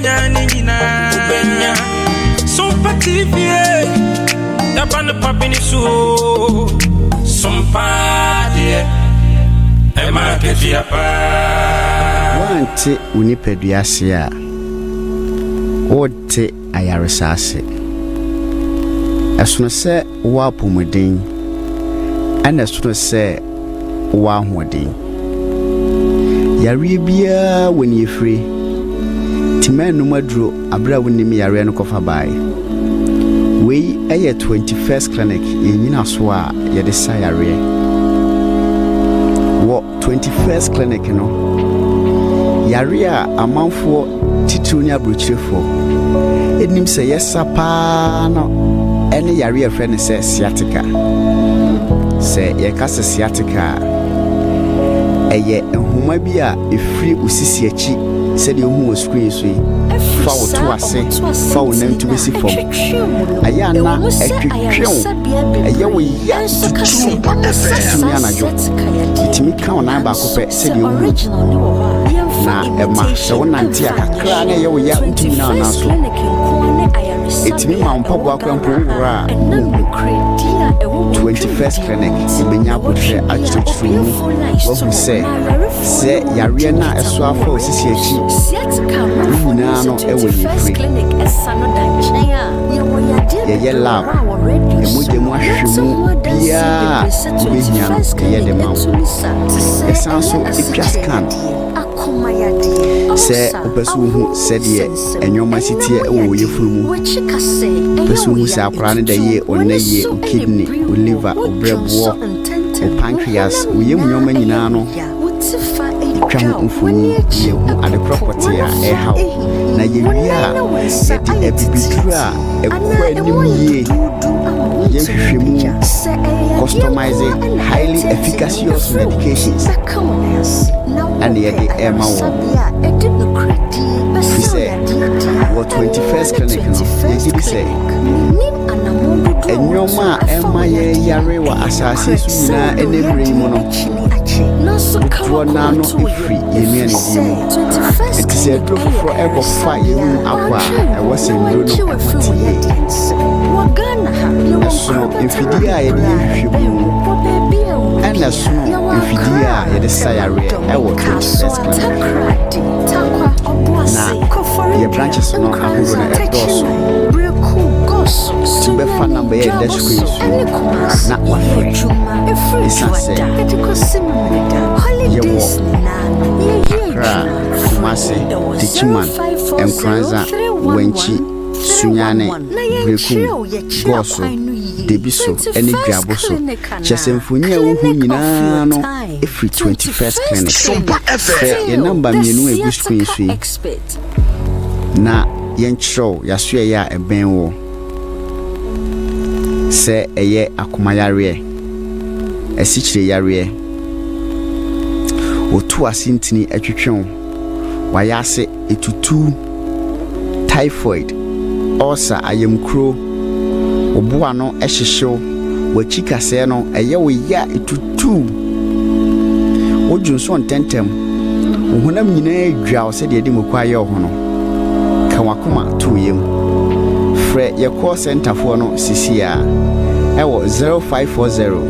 Wobɛnya ne nyinaa. Wobɛnya. Sompa TV, yaba no pa bi ne so o. Sompa deɛ, ɛma akatua paa. Woante wo nipadua ase a, worente ayaresa ase. Ɛsono sɛ wowɔ apɔmuden, ɛna ɛsono sɛ wowɔ ahoɔden. Yareɛ biara wɔ ne efire. Nti mɛnnom aduro abere a wonnim yareɛ no kɔfa baeɛ. Wei yɛ 21st Clinic, yɛn nyinasoɔ a yɛde sa yareɛ. Wɔ 21st Clinic no, yareɛ a amanfoɔ titiriw ne aburokyirefoɔ ɛnim sɛ yɛsa paa no ɛne yareɛ a yɛfrɛ no sɛ sciatica. Sɛ yɛka sɛ sciatica a, ɛyɛ nhoma bi a ɛfiri wo sisi akyi sɛdeɛ wohu wɔ screen so yi, fa wo to ase, fa wo nantu bɛsi fam. Ɛyɛ a na ɛtwetwe wo, ɛyɛ wo ya tuturu titiriw ne anadwo. Ɛtumi ka wo nan baako pɛ sɛdeɛ wohu na ɛma sɛ wonante a kakra na ɛyɛ wo ya, wontumi nyina wo nan so. Ɛtumi ma wo mpaboa kora mpo woworɔ a wonhu. 21st Clinic yɛbɛnya abotire akyerɛkyerɛ mu wahu sɛ yareɛ no a ɛso afa wo sisi akyi ne nyinaa no ɛwɔ yɛfiri. Yɛyɛ lab, ɛmogya mu ahwehwɛ mu biara a wobɛhia no, yɛyɛ de ma wo. Yɛsan so ɛtwa scan sɛ wopɛ sɛ wohu sɛdeɛ ɛnwɔma si teɛ ɛwɔ wo yafunu mu, wopɛ sɛ wohu sɛ akwaraa no da yie, ɔnna yie, wo kidney, wo liver, wo brɛboɔ, wo pancreas, wo yam nneɛma nyinaa no, twa ho mfoni na yɛhu adekorɔ pɔtee a ɛhaw. Na yɛwie a, yɛde abibiduro a ɛkɔ anim yie, yɛhwehwɛ mu, customize highly efficacious medications ɛne yɛde ɛma wɔ, firi sɛ wɔ 21st Clinic no, yɛgye di sɛ nneɛma a ɛma yɛyare wɔ asase so nyinaa ɛnɛ mmerɛ yi mu no, dodoɔ naa no ɛfiri yɛn nnuanedie mu. Nti sɛ aduro foforɔ ɛkɔfa yɛn mu akɔ a, ɛwɔ sɛ nnuro no ɛho te yie. Ɛsono mfidie a yɛde yɛ nhwehwɛmu ɛna ɛsono mfidie a yɛde sa yareɛ ɛwɔ 21st Clinic. Na yɛ branches no ahodoɔ no ɛdɔɔso, nti wobɛfa number yɛ ɛda screen so na wafrɛ, ɛsiane sɛ yɛwɔ Accra, Kumase, Techiman, Nkoranza, Wankyi, Sunyane, Berekum, Gɔɔso, Debiso ne Dwabo so. Kyerɛ sɛ mfoni a wohu nyinaa no ɛfiri 21st Clinic. Frɛ yɛn number mmienu a ɛgu screen so yi na yɛnkyerɛw yɛasoɛyɛ a ɛbɛn wo, sɛ ɛyɛ akomayareɛ, asikyire yareɛ, wotu ase ntini atwitwe wo, wayɛ ase etutu, typhoid, ulcer, ayamkuro, wo boa no hyehyew, w'akyi kasɛɛ no ɛyɛ wo ya etutu, wodwo nso ntɛntɛm, wo honam nyinaa dwa wo sɛdeɛ ɛde moko ayɛ wo ho no, ka w'akoma to wo yam. Frɛ yɛ call centerfoɔ no sisi a ɛwɔ 0540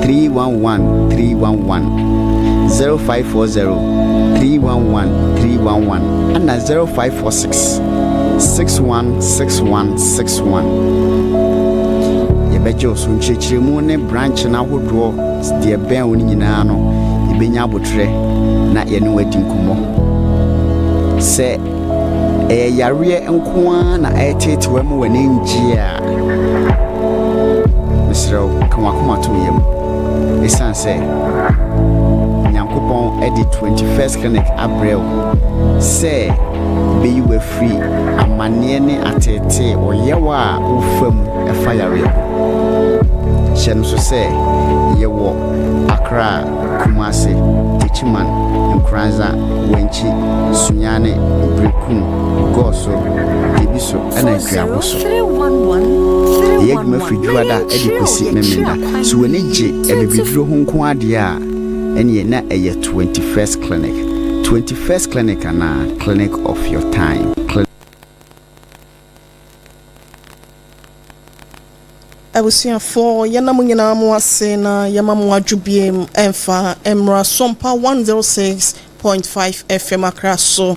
311 311, 0540 311 311 ɛna 0546 616161. Yɛbɛgye wo so nkyerɛkyerɛmu ne branch no ahodoɔ deɛ bɛn wo no nyinaa no, yɛbɛnya abotrɛ na yɛne wo adi nkɔmmɔ. Sɛ ɛyɛ yareɛ nko ara na ɛreteetewa mu w'ani ngye a, mesrɛ wo, ka w'akoma to yam, ɛsiane sɛ Nyankopɔn de 21st Clinic abrɛ wo sɛ bɛyi wo afiri amanneɛ ne ateetee ɔyaw a wofa mu ɛfa yareɛ ho. Hyɛ no so sɛ yɛwɔ Accra, Kumase, Techiman, Nkoranza, Wankyi, Sunyane, Berekum, Gɔɔso, Debiso ɛna Duabo so. Yɛyɛ adwuma firi Dwoada de kɔsi Memenda. So w'ani gye abibiduro ho nko adeɛ a, ɛneɛ na ɛyɛ 21st Clinic. 21st Clinic anaa Clinic of your time. Clinic. Abusuafoɔ, yɛna mo nyinaa mo ase na yɛma mo adwo biem ɛmfa mmra Sompa 106.5 FM Accra so.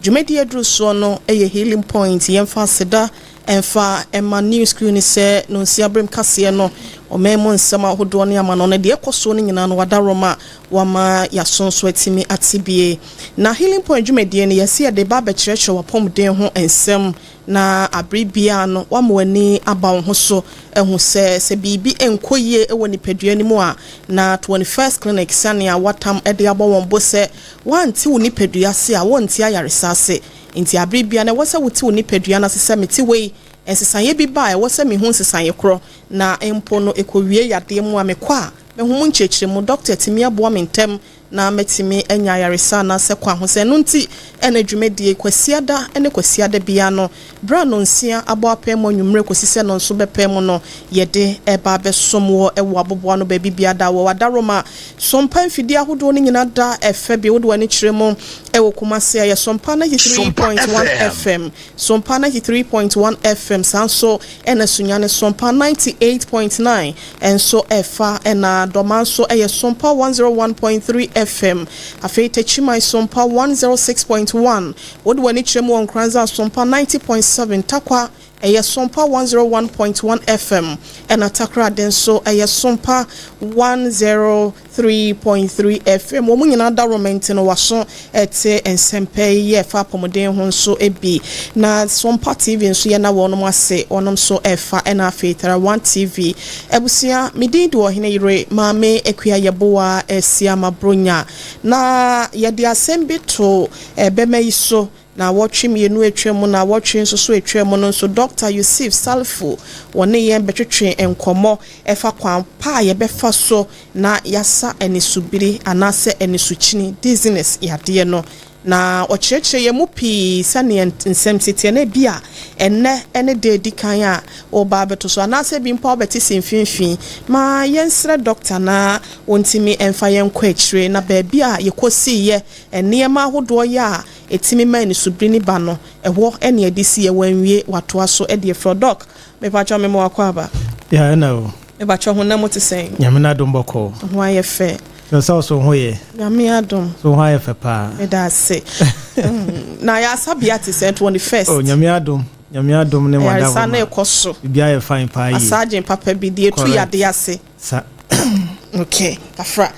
Dwumadi aduru soɔ no ɛyɛ Healing Point. Yɛmfa aseda ɛmfa ɛma News Crew ni sɛ no nsia berem kaseɛ no, ɔman mu nsɛm ahodoɔ ne ama no no deɛ ɛkɔ soɔ no nyinaa no, wadaroma wama yɛaso nso atumi ate bie. Na Healing Point dwumadie no, yɛsi yɛde ba abɛkyerɛkyerɛ wapɔmuden ho nsɛm, na abere biara no wama w'ani aba wo ho so ɛho sɛ biribi nkɔ yie wɔ nipadua no mu a, na 21st Clinic, sɛnea watam de abɔ wɔn bo sɛ wante wo nipadua ase a, wɔnte ayaresa ase. Nti abere biara na ɛwɔ sɛ wote wo nipadua no ase sɛ mete wei, nsesaeɛ bi ba a, ɛwɔ sɛ mehu nsesaeɛ korɔ, na mpo no ɛkɔwie yadeɛ mu a, mekɔ a mehu mu nkyerɛkyerɛ mu, doctor tumi aboa me ntɛm na mɛtumi anya ayaresa anaasɛ kwan ho sɛ. Ɛno nti ɛna dwumadie Kwasiada ne Kwasiada bia no, berɛ a 9 abɔ apɛ mu anwummerɛ kɔsi sɛ no nso bɛpɛ mu no, yɛde ɛba abɛsom wɔ ɛwɔ aboboa no baabi bia da wɔ Adaroma Sompa mfidie ahodoɔ no nyinaa da ɛfɛ bi. Wode w'ani kyerɛ mu ɛwɔ Kumase a, yɛ Sompa 93.1 FM, Sompa 93.1 FM. Saa nso ɛna Sunyane Sompa 98.9 ɛnso ɛfa, ɛna Dɔma nso ɛyɛ Sompa 101.3 FM. Afei Techiman Sompa 106.1. Wode w'ani kyerɛ mu wɔ Nkranza, Sompa 90.7. Takwa ɛyɛ Sompa 101.1 FM, ɛna Takoradi nso ɛyɛ Sompa 103.3 FM. Wɔn nyinaa da romɛnti no waso ɛte nsɛmpɛ yi yɛ ɛfa apɔmuden ho nso bi. Na Sompa TV nso, yɛ na wɔn ase, wɔn nso ɛfa, ɛna afei Tara One TV. Abusua, medin de Ɔhene Yere Maame Akua Yɛboa Ɛsi Ama Bronya, na yɛde asɛm bi to ɛbɛma yi so na wɔtwe 2 atwa mu, na wɔtwe nso so atwa mu no nso, Dr Yusuf Salfo wɔne yɛn bɛtwetwe nkɔmmɔ ɛfa kwan pa a yɛbɛfa so na yɛasa anisobiri anaasɛ anisokyini, dizziness yadeɛ no, na ɔkyerɛkyerɛ yɛn mu pii sɛnea nsɛm teteɛ no bi a ɛnɛ ne da edi kan a ɔba abɛto so, anaasɛ bi mpo a wɔbɛte si mfimfini. Ma yɛnsrɛ doctor na wɔntumi mfa yɛn kɔ akyire na baabi a yɛkɔsiiɛ, nneɛma ahodoɔ yɛ a ɛtumi ma anisobiri ne ba no, ɛhɔ ɛne ɛde si yɛ wɔnwie watoa so ɛde efrɛ. Doc, mepakyɛw, mema wakɔ aba. Ya, ɛna o. Mepakyɛw, honam te sɛn? Nyame no adom, bɔkɔɔ. Ho ayɛ fɛ. Sɛ sɛ so ho yɛ. Nyame adom. So ho ayɛ fɛ paa. Meda ase. Na yɛ asabea te sɛ 21st? Oh, Nyame adom, Nyame adom ne wada. Ayaresa na ɛkɔ so. Biribi ayɛ fine paa yie. Asaagyen papa bi deɛ etu yade ase. Sa. Okay, kafra.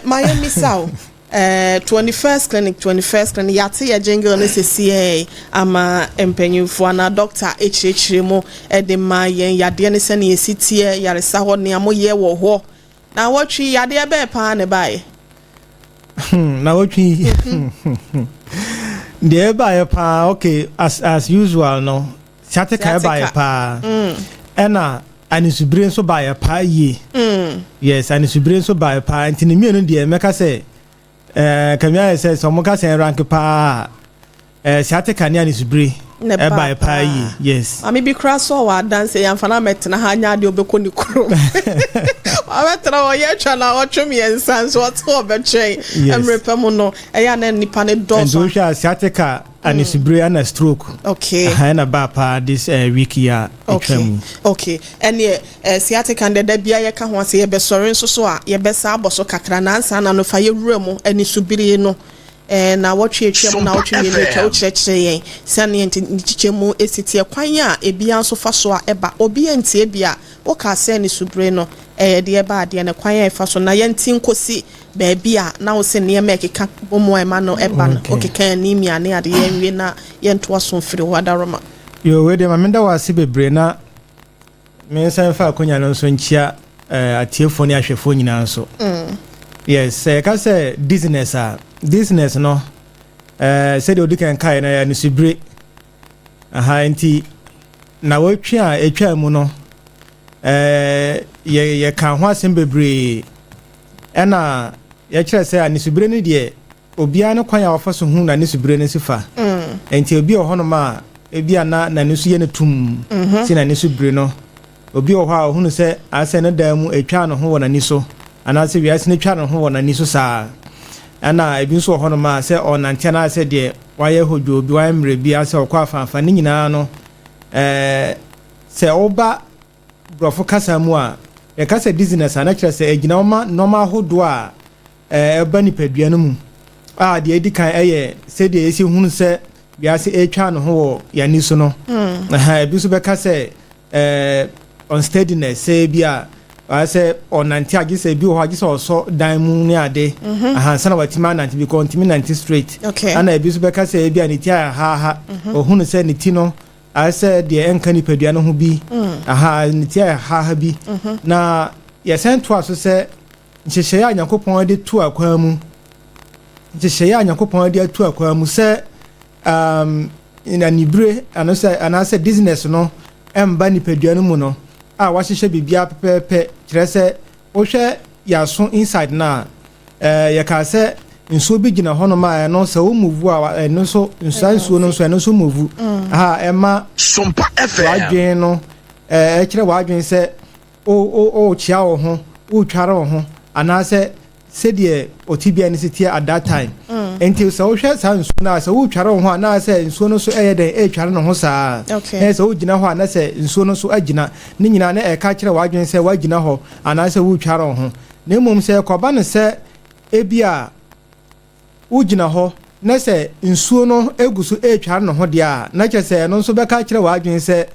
Ma yɛ misa o. 21st Clinic, 21st Clinic, yɛate yɛ jingle ne sɛsiɛ ama mpanyimfoɔ anaa doctor ɛkyerɛkyerɛ mu ɛde ma yɛn yadeɛ ne sɛnea ɛsi teɛ, yaresa hɔ, nea moyɛ wɔ hɔ. Na wɔtwe yadeɛ bɛɛ paa ne baeɛ? Na wɔtwe deɛ ɛbaeɛ paa, okay, as usual no, sciatica ɛbaeɛ paa, ɛna anisubire nso baeɛ paa yie. Yes, anisubire nso baeɛ paa, nti ne mmienu deɛ, mɛka sɛ kàmi ayɛ sɛ ɔmo ka sɛ rank paa, sciatica ne anisubire ɛbaeɛ paa yie, yes. Maame bi kura so wɔ adanse yɛnfa na mɛtena ha anya adeɛ, ɔbɛkɔ ne kurom, wabɛtena hɔ, yɛtwa na ɔtwe 3 nso ɔte ɔbɛtwɛn. Mmerɛ pɛ mu no, ɛyɛ ana nipa ne dɔɔso. Nti wohwɛ a, sciatica, anisubire ɛna stroke. Ɛna baa paa this week yi a ɛtwa mu. Okay, ɛneɛ sciatica no dada bia yɛka ho ase, yɛbɛsɔre nso so a, yɛbɛsa abɔ so kakra. Nansa na no fa yɛwura mu, anisubire no, na wɔtwe atwa mu na wɔtwe 2 atwa, wokyerɛkyerɛ yɛn sɛneɛ nti nkyekyɛ mu esi teɛ, kwan a ebia nso fa so a ɛba, obi ntie bi a woka sɛ anisubire no ɛyɛ deɛ ɛba adeɛ no, kwan a ɛfa so na yɛnti nkosi baabi a na wo sɛ nneɛma ɛkeka bɔ mu a ɛma no ɛba no. Okeka anemia ne adeɛ, yɛnwie na yɛntoa so mfiri hɔ, adaroma. Yo, wei deɛ, ma meda wɔ ase bebree na me nsa mfa akonnwa no nso nkyia atiefoɔ ne ahwɛfoɔ nyinaa nso. Yes, sɛ yɛka sɛ dizziness a, dizziness no, sɛdeɛ odi kan kaeɛ no, ɛyɛ anisubire aha. Nti na wɔtwe a ɛtwa mu no, yɛka ho asɛm bebree, ɛna yɛkyerɛ sɛ anisubire no deɛ, obiara no kwan a wɔfa so hu n'anisubire no si fa. Nti obi wɔ hɔnom a, ebi a na n'ani so yɛ no tum si n'ani so bire no. Obi wɔ hɔ a ɔhunu sɛ asɛ ne dan mu atwa ne ho wɔ n'ani so, anaasɛ wiase no twa ne ho wɔ n'ani so saa. Ɛna ebi nso wɔ hɔnom a, sɛ ɔnante anaasɛ deɛ wayɛ hodwo bi, wayɛ mmerɛ bi, asɛ ɔkɔ afaafa ne nyinaa no, sɛ ɔba. Borɔfo kasa mu a, yɛka sɛ dizziness a, na kyerɛ sɛ ɛgyina hɔ ma nneɛma ahodoɔ a ɛba nipadua no mu a deɛ ɛdi kan ɛyɛ sɛdeɛ yɛsi hunu sɛ wiase ɛretwa ne ho wɔ yɛn ani so no. Ebi nso bɛka sɛ unsteadiness, sɛ ebi a ayɛ sɛ ɔnante agye sɛ ebi wɔ hɔ agye sɛ ɔsɔ dan mu ne ade ahansa na watumi anante because ɔntumi nante straight. Ɛna ebi nso bɛka sɛ ebi a ne ti ayɛ haaha, ohunu sɛ ne ti no ayɛ sɛ deɛ ɛnka nipadua no ho bi aha, ne ti ayɛ haaha bi. Na yɛsɛn toa so sɛ nhyehyɛeɛ a Nyankopɔn de to akwan mu, nhyehyɛeɛ a Nyankopɔn de ato akwan mu sɛ anibere anaasɛ dizziness no ɛmba nipadua no mu no a wahyehyɛ biribiara pɛpɛɛpɛ, kyerɛ sɛ wohwɛ yɛaso inside no a, yɛkaa sɛ nsuo bi gyina hɔnom a ɛno sɛ wo move a, ɛno nso nsa nsuo no nso ɛno nso move a ɛma Sompa FM. w'adwene no ɛkyerɛ w'adwene sɛ o wokyea wo ho, wotware wo ho anaasɛ sɛdeɛ ɔte bia no si teɛ at that time. Nti sɛ wohwɛ saa nsuo no a, sɛ wotware wo ho a, na sɛ nsuo no nso ɛyɛ dɛn ɛretware ne ho saa, na sɛ wogyina hɔ a, na sɛ nsuo no nso agyina ne nyinaa, na ɛka kyerɛ w'adwene sɛ woagyina hɔ anaasɛ wotware wo ho. Na mmom sɛ ɛkɔba no sɛ ebi a wogyina hɔ na sɛ nsuo no egu so ɛretware ne ho deɛ a, na kyerɛ sɛ ɛno nso bɛka kyerɛ w'adwene sɛ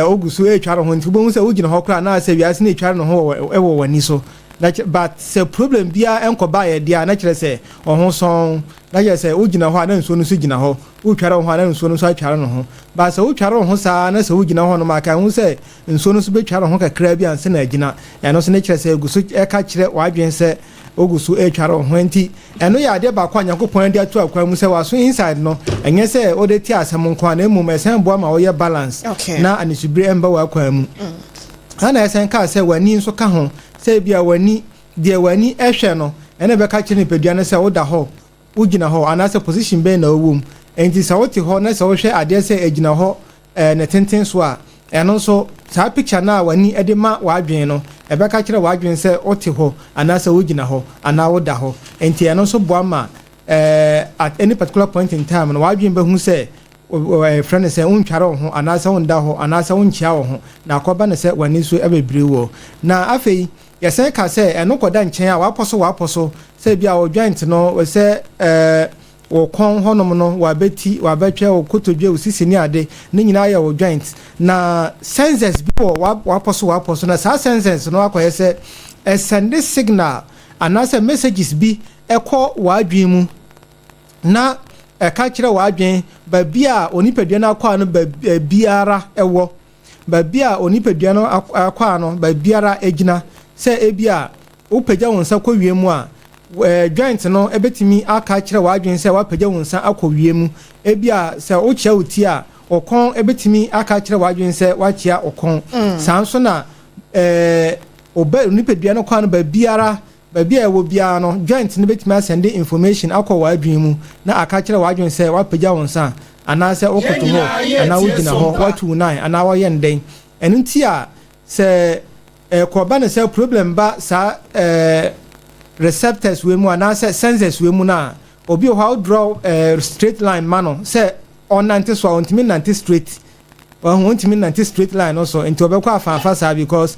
ogu so ɛretware ho. Nti wobɛhu sɛ wogyina hɔ koraa na sɛ wiase no ɛretware ne ho ɛwɔ w'ani so. Na but sɛ problem biara ɛnkɔba yɛ deɛ a, na kyerɛ sɛ ɔho sɔn, na kyerɛ sɛ wogyina hɔ a na nsuo no nso gyina hɔ, wotware wo ho a na nsuo no nso atware ne ho. But sɛ wotware wo ho saa na sɛ wogyina hɔ nom a, ka ho sɛ nsuo no nso bɛtware ho kakra bi ansa na agyina. Ɛno nso ne kyerɛ sɛ egu so ɛka kyerɛ w'adwene sɛ ogu so ɛretware wo ho. Nti ɛno yɛ adeɛ baako a Nyankopɔn de ato akwan mu sɛ waso inside no, ɛnyɛ sɛ wode te asɛm nko a, na mmom ɛsɛn boa ma wɔyɛ balance na anisubire ɛmba w'akwan mu. Ana ɛsɛn kaa sɛ w'ani nso ka ho sɛ ebi a w'ani deɛ w'ani ɛhwɛ no, ɛna ɛbɛka kyerɛ nipadua no sɛ woda hɔ, wogyina hɔ anaasɛ position bɛn na wowɔ mu. Nti sɛ wote hɔ na sɛ wohwɛ adeɛ sɛ ɛgyina hɔ ne tenten so a, ɛno nso saa picture no a w'ani de ma w'adwene no, ɛbɛka kyerɛ w'adwene sɛ wote hɔ anaasɛ wogyina hɔ anaa woda hɔ. Nti ɛno nso boa ma at any particular point in time no, w'adwene bɛhu sɛ frɛ no sɛ wontware wo ho anaasɛ wonda hɔ anaasɛ wonkyia wo ho, na akɔba no sɛ w'ani nso bɛbiri wɔ. Na afei yɛsɛn ka sɛ ɛno kɔda nkyɛn a, wapɔ so sɛ bi a wo joint no sɛ wɔ kɔn hɔnom no, wabɛti, wabɛtwɛ wo kotodwe, wo sisi ne ade ne nyinaa yɛ wo joint, na sensors bi wɔ wapɔ so, na saa sensors no akɔyɛ sɛ ɛsend signal anaasɛ messages bi ɛkɔ w'adwene mu na ɛka kyerɛ w'adwene baabi a onipadua no akɔ no, baabiara ɛwɔ, baabi a onipadua no akɔ no, baabiara gyina. Sɛ ebi a wopagya wo nsa kɔ wiem a, joint no ebetumi aka kyerɛ w'adwene sɛ wapagya wo nsa akɔ wiem. Ebi a sɛ wokyia wo ti a, ɔkɔn ebetumi aka kyerɛ w'adwene sɛ wakyia ɔkɔn. Saa nso na ɔbɛ nipadua no kwan no, baabiara, baabi a ɛwɔ biara no, joint no betumi asend information akɔ w'adwene mu na aka kyerɛ w'adwene sɛ wapagya wo nsa anaasɛ wokoto hɔ anaa wogyina hɔ, watu wo nan anaa wɔyɛ ndɛn. Ɛno nti a sɛ ɛkɔba no sɛ problem ba saa receptors wei mu anaasɛ sensors wei mu no a, obi wɔ hɔ a wodraw straight line ma no sɛ ɔnante so a, ɔntumi nante straight. Ɔho ɔntumi nante straight line no so, nti ɔbɛkɔ afaafa saa because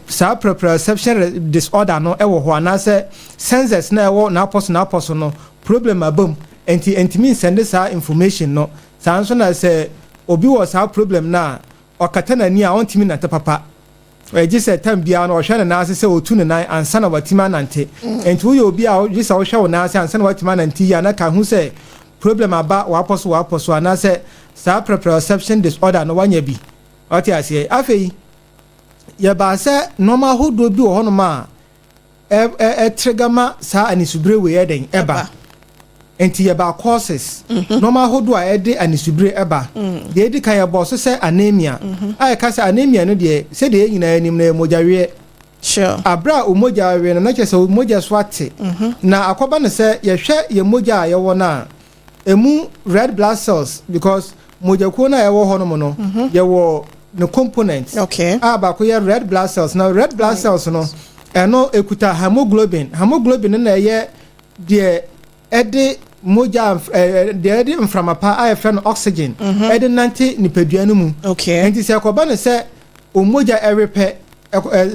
saa proprioception disorder no ɛwɔ hɔ anaasɛ sensors na ɛwɔ n'apɔ so no problem aba mu, nti ntumi nsend saa information no. Saa nso na sɛ obi wɔ saa problem no a, ɔkata n'ani a, ɔntumi nante papa. Ɛgye sɛ tam biara no ɔhwɛ ne nan ase sɛ ɔtu ne nan ansa na watumi anante. Nti woyɛ obi a gye sɛ wohwɛ wo nan ase ansa na watumi anante yi a, na ka ho sɛ problem aba wapɔ so anaasɛ saa proprioception disorder no wanya bi. Ɔte aseɛ? Afei yɛbaa sɛ nneɛma ahodoɔ bi wɔ hɔnom a ɛtrigger ma saa anisubire wei ɛdɛn ɛba. Nti yɛba causes, nneɛma ahodoɔ a ɛde anisubire ɛba. Deɛ edi kan, yɛbɔ so sɛ anemia a yɛka sɛ anemia no deɛ, sɛdeɛ yɛn nyinaa anim no, yɛ mogyaweɛ. Abere a omogya awe no, na kyerɛ sɛ mogya so ate, na akɔba no sɛ yɛhwɛ yɛn mogya a yɛwɔ no a, emu red blood cells, because mogyakuo no a ɛwɔ hɔ nom no, yɛwɔ ne components a baako yɛ red blood cells. Na red blood cells no, ɛno ekuta hemoglobin. Hemoglobin no na ɛyɛ deɛ ɛde mogya deɛ ɛde mframa pa a yɛfrɛ no oxygen ɛde nante nipadua no mu. Nti sɛ ɛkɔba no sɛ Omogya ɛrepɛ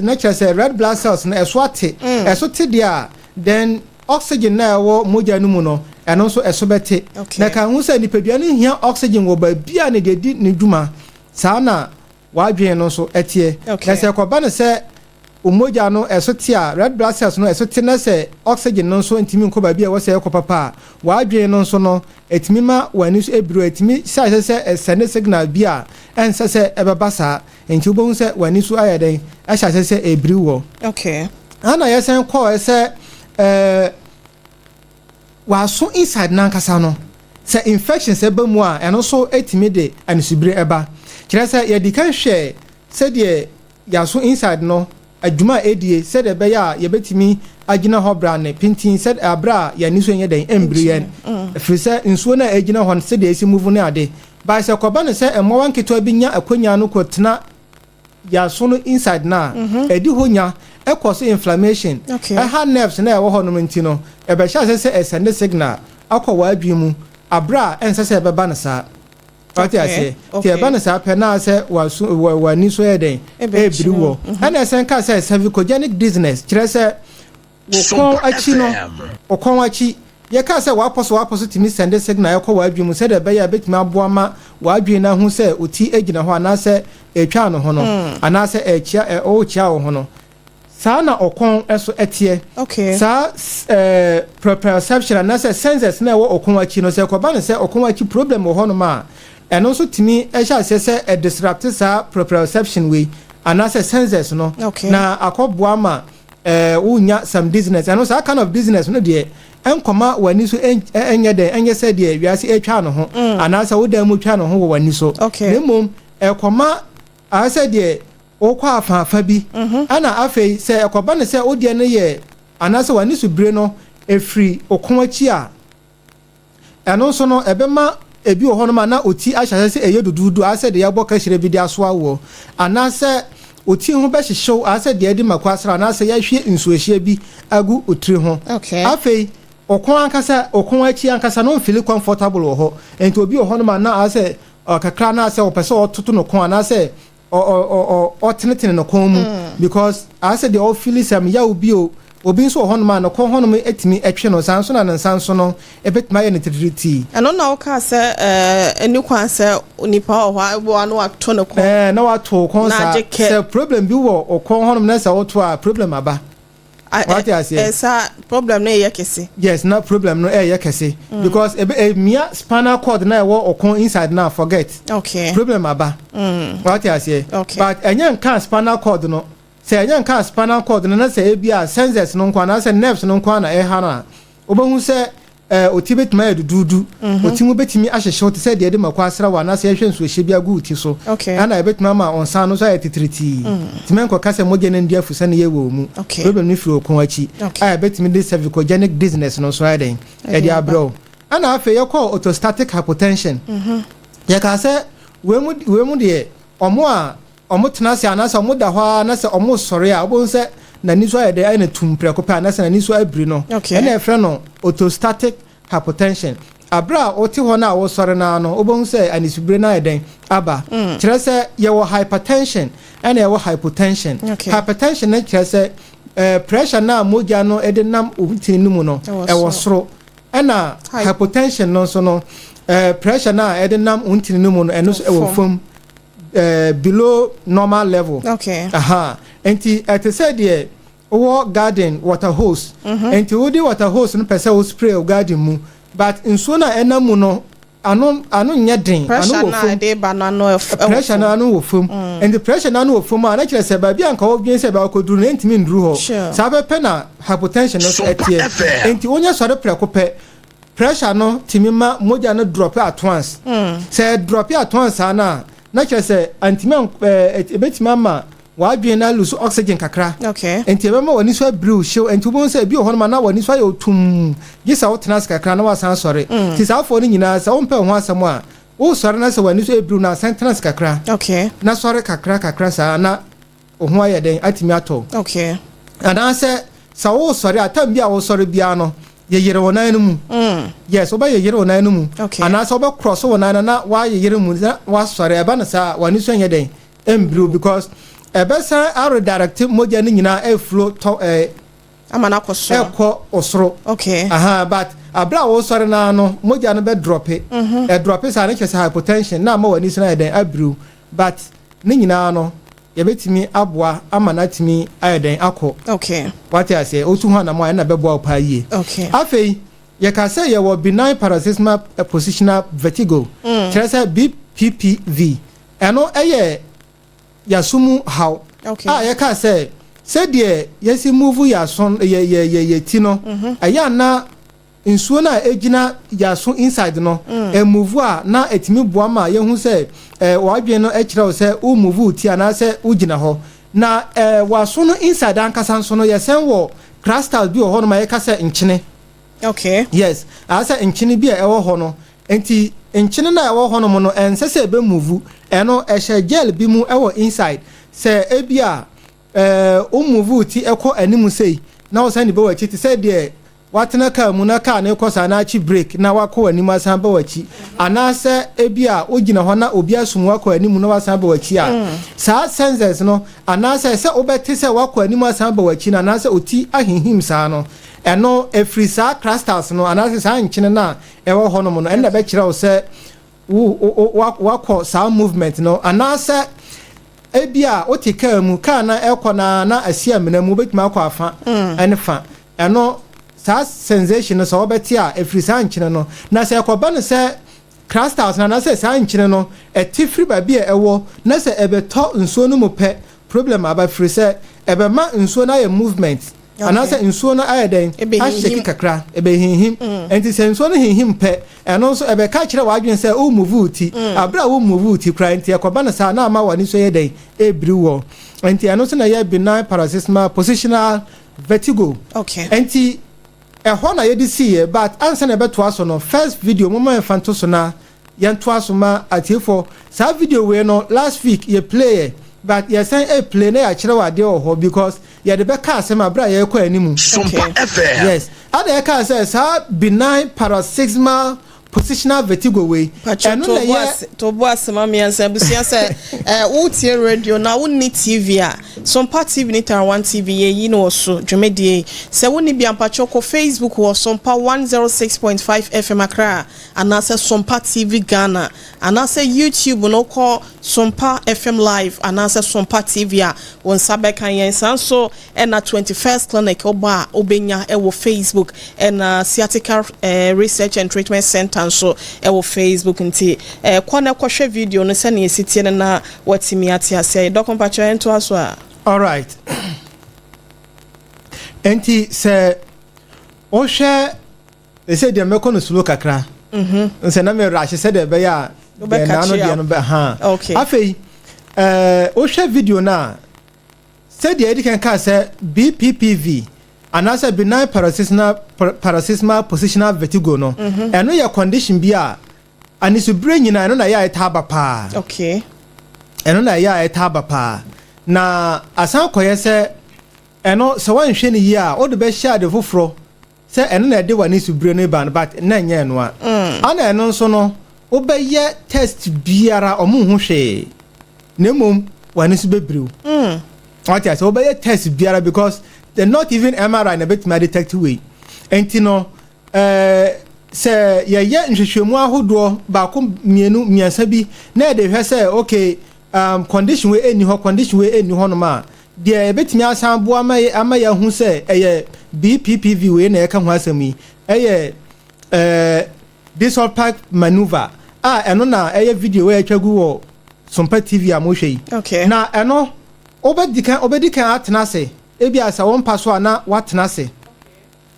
na kyerɛ sɛ red blood cells no ɛso ate. Ɛso te deɛ a, then oxygen na ɛwɔ mogya no mu no, ɛno nso ɛso bɛte. Na ka ho sɛ nipadua no hia oxygen wɔ baabi a ne deɛ di ne dwuma saa na wadwene no nso ɛteɛ. Na sɛ ɛkɔba no sɛ omogya no ɛso te a, red blood cells no ɛso te, na sɛ oxygen no nso ntumi nkɔ baabi a ɛwɔ sɛ ɛkɔ papa a, wadwene no nso no ɛtumi ma w'ani so ebiro, ɛtumi hyɛ aseɛ sɛ ɛsend signal bi a ɛnsɛ sɛ ɛbɛba saa. Nti wobɛhu sɛ w'ani so ayɛ dɛn, ɛhyɛ aseɛ sɛ ebiri wɔ. Ana yɛsɛn kɔɔ sɛ w'aso inside nankasa no, sɛ infections ɛba mu a, ɛno nso ɛtumi de anisubire ɛba. Kyerɛ sɛ yɛdi kan hwɛ sɛdeɛ yɛaso inside no adwuma a ɛdie, sɛdeɛ ɛbɛyɛ a yɛbɛtumi agyina hɔ bra ne pintin, sɛ abere a yɛn ani so nyɛ dɛn ɛmbiri yɛn, ɛfiri sɛ nsuo no a ɛgyina hɔ no, sɛdeɛ ɛsi move ne ade baa. Sɛ kɔba no sɛ mmoawa nketewa bi nya akonnwa no kɔtena yɛaso no inside na ɛdi hɔ nya, ɛkɔ so inflammation, ɛha nerves na ɛwɔ hɔ nom. Nti no ɛbɛhyɛ ase sɛ ɛsend signal akɔ w'adwene mu abere a ɛnsɛ sɛ ɛbɛba no saa. Wate aseɛ? Nti ɛba no saa pɛ na sɛ waso w'ani so yɛ dɛn, ɛbiri wɔ. Ɛna ɛsɛn ka sɛ cervicogenic dizziness, kyerɛ sɛ wo kɔn akyi no, wo kɔn akyi, yɛka sɛ wapɔ so tumi send signal ɛkɔ w'adwene mu, sɛdeɛ ɛbɛyɛ a ɛbɛtumi aboa ma w'adwene no ahu sɛ oti gyina hɔ anaasɛ ɛtwa no ho no, anaasɛ ɛkyia ɔrekyia wo ho no. Saa na ɔkɔn ɛso ɛteɛ. Saa proprioception anaasɛ sensors na ɛwɔ ɔkɔn akyi no, sɛ ɛkɔba no sɛ ɔkɔn akyi problem wɔ hɔnom a, ɛno nso tumi ɛhyɛ aseɛ sɛ ɛdisrupt saa proprioception wei anaasɛ sensors no na akɔboa ma wonya some dizziness. Ɛno saa kind of dizziness no deɛ, ɛnkɔma w'ani so ɛnyɛ dɛn, ɛnyɛ sɛ deɛ wiase atwa ne ho anaasɛ wo dan mu twa ne ho wɔ w'ani so, na mmom ɛkɔma ayɛ sɛ deɛ wokɔ afaafa bi. Ɛna afei sɛ ɛkɔba no sɛ wodeɛ no yɛ anaasɛ w'ani so bire no ɛfiri ɔkɔn akyi a, ɛno nso no ɛbɛma ebi wɔ hɔnom a na oti ahyɛ sɛ ɛyɛ duduudu, ayɛ sɛ deɛ yɛabɔ kahyire bi de asoa woɔ, anaasɛ oti ho bɛhyehyew, ayɛ sɛ deɛ yɛde mako asra anaasɛ yɛahwie nsuohyia bi agu otiri ho. Afei ɔkɔn ankasa, ɔkɔn akyi ankasa no mfeel comfortable wɔ hɔ. Nti obi wɔ hɔnom a na ayɛ sɛ ɔkakra anaasɛ ɔpɛ sɛ ɔtoto no kɔn anaasɛ ɔtenetene ne kɔn mu because ayɛ sɛ deɛ ɔfeel sɛm yaw bi o. Obi nso wɔ hɔnom a ne kɔn hɔnom etumi ɛtwe no saa nso, na ne nsa nso no ebetumi ayɛ ne titiritii. Ɛno na wokaa sɛ ɛni kwan sɛ nipa wɔ hɔ a ɛbɔ ano ato ne kɔn. Na wato kɔn Na saa. agye kɛ. Sɛ problem bi wɔ ɔkɔn hɔnom na sɛ woto a, problem aba. Wate aseɛ? Ɛsa problem no yɛ kɛse. Yes, na problem no ɛyɛ kɛse because ebe emia spinal cord na ɛwɔ ɔkɔn inside na forget, problem aba. Wate aseɛ? Okay. But ɛnyɛ nka spinal cord no, sɛ ɛnyɛ nka spinal cord no na sɛ ebi a sensors no nko anaasɛ nerves no nko na ɛha no a, wobɛhu sɛ oti bɛtumi ayɛ duduudu, oti mu bɛtumi ahyehyew te sɛ deɛ yɛde mako asra wɔ anaasɛ yɛhwɛ nsuohyɛ bi agu ti so. Ɛna ɛbɛtumi ama ɔnsa no nso ayɛ titiritii, tumi nkɔka sɛ mogya no ndi afu sɛ ne yɛ wɔ mu. Problem no firi ɔkɔn akyi a ɛbɛtumi de cervicogenic dizziness no nso ayɛ dɛn, ɛde aba. Abrɛ wo. Ɛna afei yɛkɔɔ orthostatic hypotension. Yɛka sɛ wei mu deɛ, ɔmo a ɔmo tena ase anaasɛ ɔmo da hɔ a na sɛ ɔmo sɔre a, wobɛhu sɛ n'ani so ayɛ dɛ, ayɛ no tum prɛko pɛ anaasɛ n'ani so abiri no. Ɛna ɛfrɛ no orthostatic hypotension. Abere a wote hɔ no a wosɔre no no, wobɛhu sɛ anisubire no ayɛ dɛn, aba. Kyerɛ sɛ yɛwɔ hypertension ɛna yɛwɔ hypotension. Hypertension no kyerɛ sɛ pressure no a mogya no de nam ntini no mu no ɛwɔ ɛwɔ soro. Soro. Ɛna hypotension no nso no, pressure no a ɛde nam ntini no mu no, ɛno nso ɛwɔ fam. Fam, below normal level. Aha, nti ɛte sɛ deɛ wowɔ garden water hose, nti wode water hose no pɛ sɛ wo spray wo garden mu, but nsuo no a ɛnam mu no ano nyɛ den, ano pressure wɔ na fam. ɛde ba no ano ɛwɔ Pressure no fam. ano wɔ fam. Nti pressure no ano wɔ fam a, na kyerɛ sɛ baabi a nka wɔdwen sɛ bɛakɔduru no, ɛntumi nduru hɔ. Saa bɛpɛ na hypotension no nso Super ɛteɛ. FM. Nti wonyɛ sɔre prɛko pɛ, pressure no tumi ma mogya no drop at once. Sɛ drop at once saa no a, na kyerɛ sɛ antumi ɛbɛtumi ama w'adwene no alose oxygen kakra. Nti ɛbɛma w'ani so abiriw hyew. Nti wobɛhu sɛ ebi wɔ hɔnom a na w'ani so ayɛ otum, gye sɛ wotena ase kakra na wasan sɔre. Nti saa afoɔ no nyinaa, sɛ wompɛ wo ho asɛm a, wosɔre na sɛ w'ani so abiriw no, asan tena ase kakra na sɔre kakra kakra saa na wo ho ayɛ dɛn, atumi atɔ. Anaasɛ sɛ wosɔre a, tam bi a wosɔre biara no, yɛyere wo nan no mu. Yes, wobɛyɛyere wo nan no mu anaasɛ wobɛkorɔ so wo nan no na woayeyere mu na woasɔre. Ɛba no saa a, w'ani so nyɛ dɛn. Ɛmbiriw because ɛbɛsan aredirect mogya no nyinaa ɛflow tɔ Ama no akɔ soro. Ɛkɔ ɔsoro. Aha, but abere a wɔsɔre naa no, mogya no bɛ drop. Ɛdrop saa no kyerɛ sɛ hypotension na ama w'ani so no ayɛ dɛn? Abiriw. But ne nyinaa no, yɛbɛtumi aboa ama no atumi ayɛ dɛn? Akɔ. Wate aseɛ? Wotu ho anam a, ɛna bɛboa wo paa yie. Afei yɛka sɛ yɛwɔ benign paroxysmal positional vertigo, kyerɛ sɛ BPPV. Ɛno ɛyɛ yaso mu haw a yɛka sɛ sɛdeɛ yɛsi move yaso yɛ yɛ yɛ yɛ ti no, ɛyɛ ana nsuo no a ɛgyina yaso inside no ɛmove a, na ɛtumi boa ma yɛhu sɛ wadwene no kyerɛ wo sɛ wo move wo ti anaasɛ wogyina hɔ. Na waso no inside ankasa nso no, yɛsɛn wɔ crystals bi wɔ hɔ nom a yɛka sɛ nkyene. Yes, asɛ nkyene bi a ɛwɔ hɔ no. Nti nkyene no a ɛwɔ hɔ nom no, ɛnsɛ sɛ ɛbɛmove. Ɛno ɛhyɛ gel bi mu ɛwɔ inside. Sɛ ebi a wo move ti ɛkɔ anim sei na wɔsan de bɛ w'akyi, te sɛ deɛ watena kaa mu na kaa no kɔ saa na akyi brake na wakɔ w'anim asan bɛ w'akyi, anaasɛ ebi a wogyina hɔ na obi asum wakɔ anim na wasan bɛ w'akyi a, saa sensors no, anaasɛ sɛ wobɛte sɛ wakɔ anim asan bɛ w'akyi no, anaasɛ oti ahihim saa no, ɛno efiri saa crystals no anaasɛ saa nkyene no a ɛwɔ hɔ nom no. Ɛnna bɛkyerɛ wo sɛ wo wakɔ saa movement no, anaasɛ ebi a wote kaa mu, kaa na ɛkɔ na asi amena mu, wobɛtumi akɔ afa ɛne fa. Ɛno saa sensation no, sɛ wɔbɛte a, ɛfiri saa nkyene no. Na sɛ ɛkɔba no sɛ crystals no anaasɛ saa nkyene no ɛte firi baabi a ɛwɔ na sɛ ɛbɛtɔ nsuo no mu pɛ, problem aba, firi sɛ ɛbɛma nsuo no ayɛ movement anaasɛ nsuo no ayɛ dɛn? Ɛbɛhinhim. Ahyɛ kakra, ɛbɛhinhim. Nti sɛ nsuo no hinhim pɛ, ɛno nso ɛbɛka kyerɛ w'adwene sɛ wo move wo ti abere a wo move wo ti koraa. Nti ɛkɔba no saa na ama w'ani so yɛ dɛn? Ɛbiri wɔ. Nti ɛno nso na ɛyɛ benign paroxysmal positional vertigo. Nti ɛhɔ na yɛde siiɛ, but ansa na ɛbɛtoa so no, first video mo ma yɛmfa nto so na yɛntoa so ma atiefoɔ. Saa video wei no, last week yɛ play yɛ, but yɛsan ɛ play na yɛakyerɛ wɔ adeɛ wɔ hɔ because yɛde bɛka asɛm abere a yɛrekɔ anim. Sompa FM. Yes, ada yɛka sɛ saa benign paroxysmal positional vertigo wei, ɛno na ɛyɛ Tobo ase ma mmiɛnsa abusua sɛ wotie radio na wonni TV a, Sompa TV ne Tarawan TV yɛyi no wɔ so dwumadie. Sɛ wonni bi ampatwɛ, kɔ Facebook wɔ Sompa 106.5 FM Accra anaasɛ Sompa TV Ghana, anaasɛ YouTube no, kɔ Sompa FM Live anaasɛ Sompa TV a, wo nsa bɛka yɛn. Saa nso ɛna 21st Clinic ɔbɔ a, wobɛnya ɛwɔ Facebook, ɛna Sciatica Research and Treatment Center nso ɛwɔ Facebook. Nti kɔ na kɔhwɛ video no sɛnea ɛsi tie no na watumi ate aseɛ. Dɔkɔ, mpakyɛ, ɛntoa so a. Alright, nti sɛ wohwɛ ɛsɛ deɛ mɛkɔ no slow kakra nsɛ na mɛwerɛ ahye sɛdeɛ ɛbɛyɛ a deɛ naano deɛ no bɛ ha. Afei wohwɛ video no a, sɛdeɛ yɛdi kan kaa sɛ BPPV anaasɛ benign paroxysmal positional vertigo no, ɛno yɛ condition bi a anisobire nyinaa, ɛno na ɛyɛ a ɛtaa ba paa. Ɛno na ɛyɛ a ɛtaa ba paa, na asan kɔyɛ sɛ ɛno sɛ wɔnhwɛ no yie a, wode bɛhyɛ ade foforɔ sɛ ɛno na ɛde w'ani so bire no ba no, but na ɛnyɛ ɛno a. Ana ɛno nso no, wobɛyɛ test biara, ɔmo ho hwee, na mmom w'ani so bɛbiriw. Wate ase? Wobɛyɛ test biara because the not even MRI na bɛtumi adetect wei. Nti no sɛ yɛyɛ nhwehwɛmu ahodoɔ baako, mmienu, mmiɛnsa bi na yɛde hwɛ sɛ okay, condition wei ɛnni hɔ, condition wei ɛnni hɔ nom a, deɛ yɛbɛtumi asan boa ama yɛ ama yɛahu sɛ ɛyɛ BPPV wei na yɛka ho asɛm yi, ɛyɛ Dix-Hallpike maneuver a ɛno na ɛyɛ video wei atwa gu wɔ Sompa TV a mohwɛ yi. Na ɛno wobɛdi kan atena ase. Ebi a sɛ wɔmpa so a, na watena ase.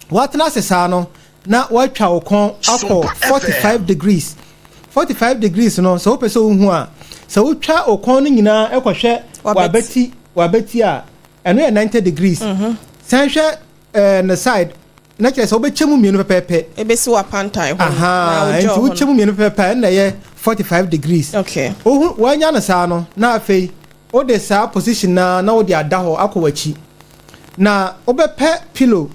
Watena ase saa no, na watwa wo kɔn akɔ 45 degrees. 45 degrees no, sɛ wopɛ sɛ wohu a, sɛ wotwa wo kɔn no nyinaa ɛkɔhwɛ wabɛti a, ɛno yɛ 90 degrees. Sɛn hwɛ ne side na kyerɛ sɛ wobɛkyɛ mu mmienu pɛpɛɛpɛ. Ebesi wapantan hɔ. Aha, nti wokyɛ mu mmienu pɛpɛɛpɛ, ɛna ɛyɛ 45 degrees. Wohu wanya no saa no, na afei wode saa position na wode ada hɔ akɔ w'akyi, na wobɛpɛ pillow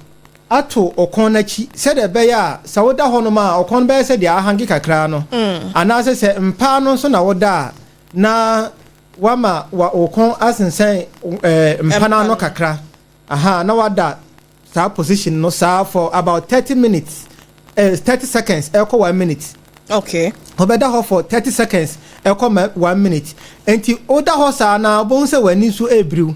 ato ɔkɔn n'akyi sɛdeɛ ɛbɛyɛ a sɛ woda hɔ nom a, ɔkɔn bɛyɛ sɛ deɛ ahange kakra no, anaasɛ sɛ mpaa no nso na woda a na Wama wa wo kɔn asensɛn mpa no ano kakra. Aha, na wada saa position no saa for about 30 minutes, 30 seconds ɛkɔ one minute. Ɔbɛda hɔ for 30 seconds ɛkɔ ma one minute. Nti woda hɔ saa na wobɛhu sɛ w'ani nso ebiriw.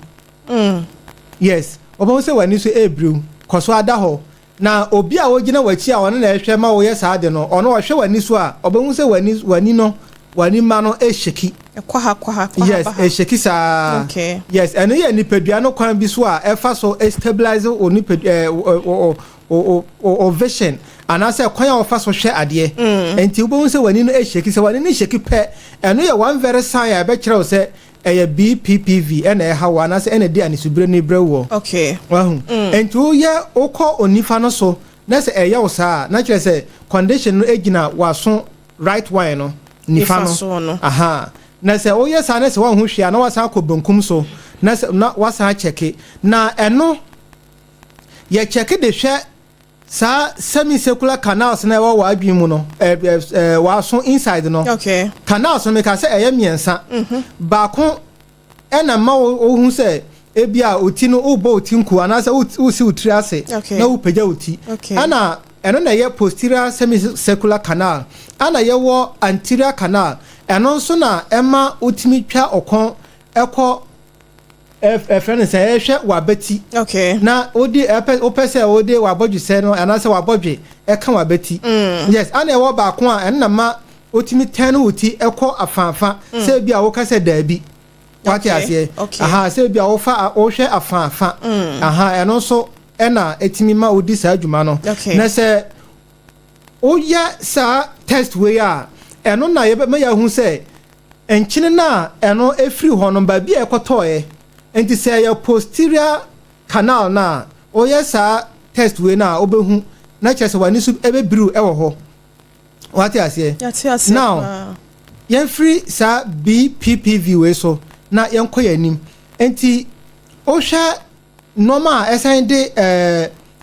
Yes, wobɛhu sɛ w'ani nso ebiriw. Kɔ so ada hɔ na obi a wogyina w'akyi a ɔno na ɛhwɛ ma woyɛ saa de no, ɔno ɔhwɛ w'ani so a, ɔbɛhu sɛ w'ani no, w'ani ma no ehyeki. Ɛkɔ ha, kɔ ha, kɔ ha. Yes. Ba ha. Ehyeki saa. Yes, ɛno yɛ nipadua no kwan bi so a ɛfa so stabilize o nipadua o o o o o vision anaasɛ kwan a wɔfa so hwɛ adeɛ. Nti wobɛhu sɛ w'ani no ehyeki. Sɛ w'ani no ehyeki pɛ, ɛno yɛ one very sign a ɛbɛkyerɛ wo sɛ ɛyɛ BPPV ɛna ɛha wo anaasɛ ɛna di anisubire no brɛ wɔ. Wahu? Nti woyɛ wokɔ onifa no so na sɛ ɛyɛ wo saa, na kyerɛ sɛ condition no gyina w'aso right one no, nifa Nifa so no. No. Aha, na sɛ woyɛ saa na sɛ woanhu hwee a, na wasan akɔ benkum so na sɛ na wasan akyɛke. Na ɛno yɛkyɛke de hwɛ saa semicircular canals na ɛwɔ w'adwene mu no, ɛ ɛ ɛ w'aso inside no. Canals no, meka sɛ ɛyɛ mmiɛnsa. Baako ɛna ma wohu sɛ ebi a oti no, wobɔ oti nku anaasɛ wosi wo tiri ase na wopagya wo ti. Ɛna ɛno na ɛyɛ posterior semicircular canal. Ɛna yɛwɔ anterior canal, ɛno nso na ɛma wotumi twa ɔkɔn ɛkɔ ɛfrɛ no sɛ ɛhwɛ w'abati na wode ɛpɛ wopɛ sɛ wode w'abɔdwesɛ no anaasɛ w'abɔdwe ɛka w'abati. Yes, ɛna ɛwɔ baako a ɛno na ma wotumi tɛn wo ti ɛkɔ afaafa sɛ ebi a woka sɛ daabi. Wate aseɛ? Okay. Aha, sɛ ebi a wofa wohwɛ afaafa. Aha, ɛno nso ɛna ɛtumi ma wodi saa adwuma no. Na sɛ woyɛ saa test wei a, ɛno na yɛbɛma yɛahu sɛ nkyene no a ɛno ɛfiri hɔ no, baabi a ɛkɔtɔɔɛ. Nti sɛ ɛyɛ posterior canal no a, woyɛ saa test wei no a, wobɛhu na kyerɛ sɛ w'ani so ɛbɛbiriw ɛwɔ hɔ. Wate aseɛ? Yɛate aseɛ Now, paa. yɛmfiri saa BPPV wei so na yɛnkɔ yɛn anim. Nti wohwɛ nneɛma a ɛsan de